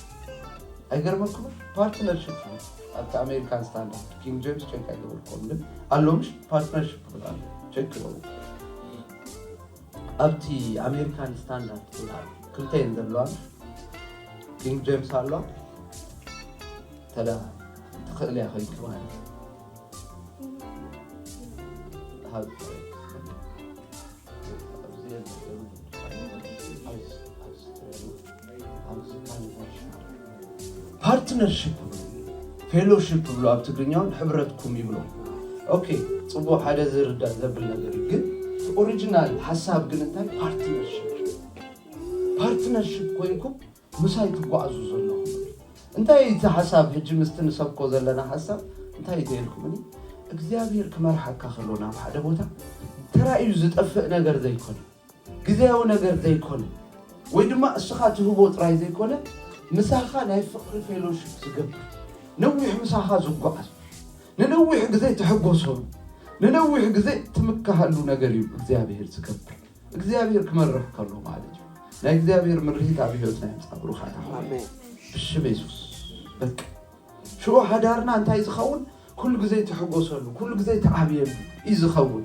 ኣይገርመኩምን? ፓርትነርሽፕ እዩ። ኣብቲ ኣሜሪካን ስታንዳርድ ኪንግ ጄምስ ቸክ ኣይገበርኩም ግን ኣሎ ምሽ ፓርትነርሽፕ ይብል ኣሎ። ቸክ ይበሉ። ኣብቲ ኣሜሪካን ስታንዳርድ ይብል ኣሎ። ክልተ እየን ዘለዋ ምሽ? ኪንግ ጄምስ ኣለዋ። ተላ ትኽእል እያ ኮይንኪ ማለት እዩ። ፓርትነርሽፕ ፌሎሺፕ ብሎ ኣብ ትግርኛውን ሕብረትኩም ይብሎ። ኦኬ፣ ጽቡቕ፣ ሓደ ዝርዳእ ዘብል ነገር እዩ። ግን ኦሪጂናል ሓሳብ ግን እንታይ? ፓርትነርሽፕ። ፓርትነርሽፕ ኮይንኩም ምሳይ ትጓዓዙ ዘለኹም። እንታይ እቲ ሓሳብ ሕጂ ምስቲ ንሰብኮ ዘለና ሓሳብ እንታይ እዩ ተልኩምኒ? እግዚኣብሔር ክመርሓካ ከሎ ናብ ሓደ ቦታ ተራእዩ ዝጠፍእ ነገር ዘይኮነ፣ ግዜያዊ ነገር ዘይኮነ፣ ወይ ድማ እስኻ ትህቦ ጥራይ ዘይኮነ፣ ምሳኻ ናይ ፍቕሪ ፌሎሺፕ ዝገብር፣ ነዊሕ ምሳኻ ዝጓዓዝ፣ ንነዊሕ ግዜ ትሕጎሰሉ፣ ንነዊሕ ግዜ ትምካሃሉ ነገር እዩ እግዚኣብሔር ዝገብር። እግዚኣብሔር ክመርሕ ከሎ ማለት እዩ። ናይ እግዚኣብሔር ምርሂት ኣብ ህይወትና ይምጻእ ብሩኻት ኣሕዋት። ኣሜን። ብሽም የሱስ በቃ ሽዑ ሓዳርና እንታይ ዝኸውን? ኩሉ ግዜ ትሕጎሰሉ፣ ኩሉ ግዜ ትዓብየሉ እዩ ዝኸውን።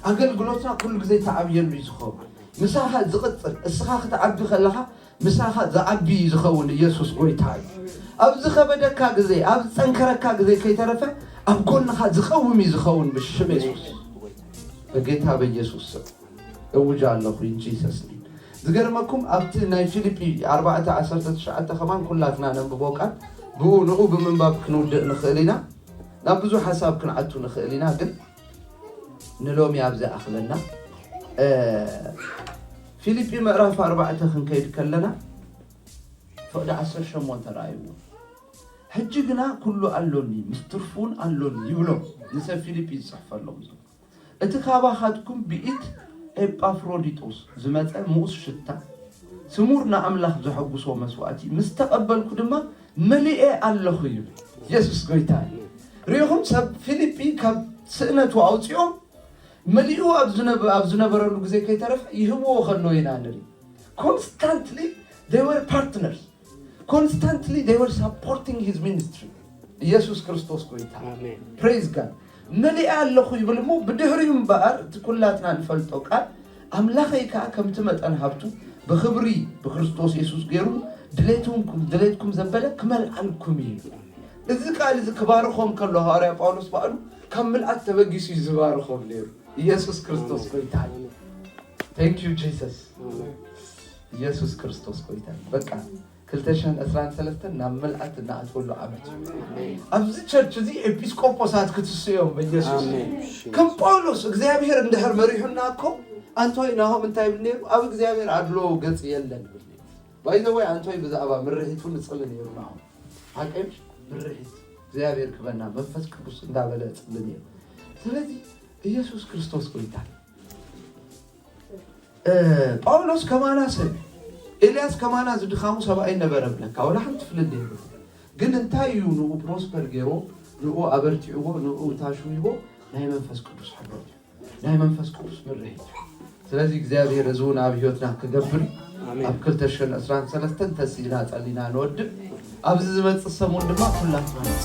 ኣገልግሎትና ኩሉ ግዜ ትዓብየሉ እዩ ዝኸውን። ምሳኻ ዝቕጽል፣ እስኻ ክትዓቢ ከለኻ ምሳኻ ዝዓቢ እዩ ዝኸውን። ኢየሱስ ጎይታ እዩ። ኣብ ዝኸበደካ ግዜ፣ ኣብ ዝጸንከረካ ግዜ ከይተረፈ ኣብ ጎንኻ ዝቐውም እዩ ዝኸውን ብሽም የሱስ። በጌታ በኢየሱስ ስም እውጅ ኣለኹ in Jesus name። ዝገርመኩም ኣብቲ ናይ ፊልጲ ኣርባዕተ ዓሰርተ ትሽዓተ ከማን ኩላትና ነንብቦ ቃል ብኡ ንኡ ብምንባብ ክንውድእ ንኽእል ኢና። ናብ ብዙሕ ሓሳብ ክንኣቱ ንኽእል ኢና፣ ግን ንሎሚ ኣብዚ ኣኽለና። እ፣ ፊልጲ ምዕራፍ ኣርባዕተ ክንከይድ ከለና ፍቕዲ ዓሰርተ ሸሞንተ ረኣይዎ። ሕጂ ግና ኩሉ ኣሎኒ፣ ምስ ትርፉ እውን ኣሎኒ ይብሎ ንሰብ ፊልጲ ዝጽሕፈሎም ዘሎ። እቲ ካባኻትኩም ብኢድ ኤጳፍሮዲጦስ ዝመጸ ምኡስ ሽታ ስሙር ንኣምላኽ ዘሐጉሶ መስዋእቲ ምስ ተቐበልኩ ድማ መሊኤ ኣለኹ ይብል። የሱስ ጎይታ እዩ። ርኢኹም ሰብ ፊልጲ ካብ ስእነቱ ኣውጺኦም መሊኡ ኣብ ዝነበ-፣ ኣብ ዝነበረሉ ግዜ ከይተረፈ ይህብዎ ከለዉ ኢና ንርኢ። Constantly they were partners. Constantly they were supporting his ministry. ኢየሱስ ክርስቶስ ጎይታ። ኣሜን። Praise God። መሊኣ ኣለኹ ይብል እሞ ብድሕሪኡ እምበኣር እቲ ኩላትና ንፈልጦ ቃል ኣምላኸይ ከኣ ከምቲ መጠን ሃብቱ ብኽብሪ ብክርስቶስ የሱስ ገይሩ ድሌትኩም ድሌትኩም ዘበለ ክመልኣልኩም እዩ። እዚ ቃል እዚ ክባርኾም ከሎ ሃዋርያ ጳውሎስ ባዕሉ ካብ ምልኣት ተበጊሱ እዩ ዝባርኾም ነይሩ። ኢየሱስ ክርስቶስ ጎይታ እዩ። Thank you Jesus። ኢየሱስ ክርስቶስ ጎይታ እዩ። በቃ ክልተ ሽሕን ዕስራን ሰለስተን ናብ ምልኣት እናኣትወሉ ዓመት እዩ። ኣብዚ ቸርች እዚ ኤጲስቆጶሳት ክትስዮም በኢየሱስ። ኣሜን። ከም ጳውሎስ እግዚኣብሔር እንድሕር መሪሑና እኮ ኣንቶይ ናሆም እንታይ ይብል ነይሩ? ኣብ እግዚኣብሔር ኣድሎ ገጽ የለን ይብል ነይሩ። ባይዘወይ ኣንቶይ ብዛዕባ ምርሒቱ ንጽሊ ነይሩ ናሆም። ሓቀይ ምርሒት እግዚኣብሔር ክበና መንፈስ ቅዱስ እንዳበለ ጽሊ ነይሩ። ስለዚ ኢየሱስ ክርስቶስ ጎይታ። እ፣ ጳውሎስ ከማና ሰብ፣ ኤልያስ ከማና ዝድኻሙ ሰብኣይ ነበረ ብለካ፣ ወላ ሓንቲ ፍልልይ የብሉ። ግን እንታይ እዩ ንኡ ፕሮስፐር ገይሮ፣ ንኡ ኣበርቲዕዎ፣ ንኡ ታሽዊዎ? ናይ መንፈስ ቅዱስ ሕብረት እዩ። ናይ መንፈስ ቅዱስ ምርሒት እዩ። ስለዚ እግዚኣብሔር እዚ እውን ኣብ ህይወትና ክገብር እዩ። ኣሜን። ኣብ ክልተ ሽሕን ዕስራን ሰለስተን ተስኢና ጸሊና ንወድብ። ኣብዚ ዝመጽእ ሰሙን ድማ ኩላትና ንጽ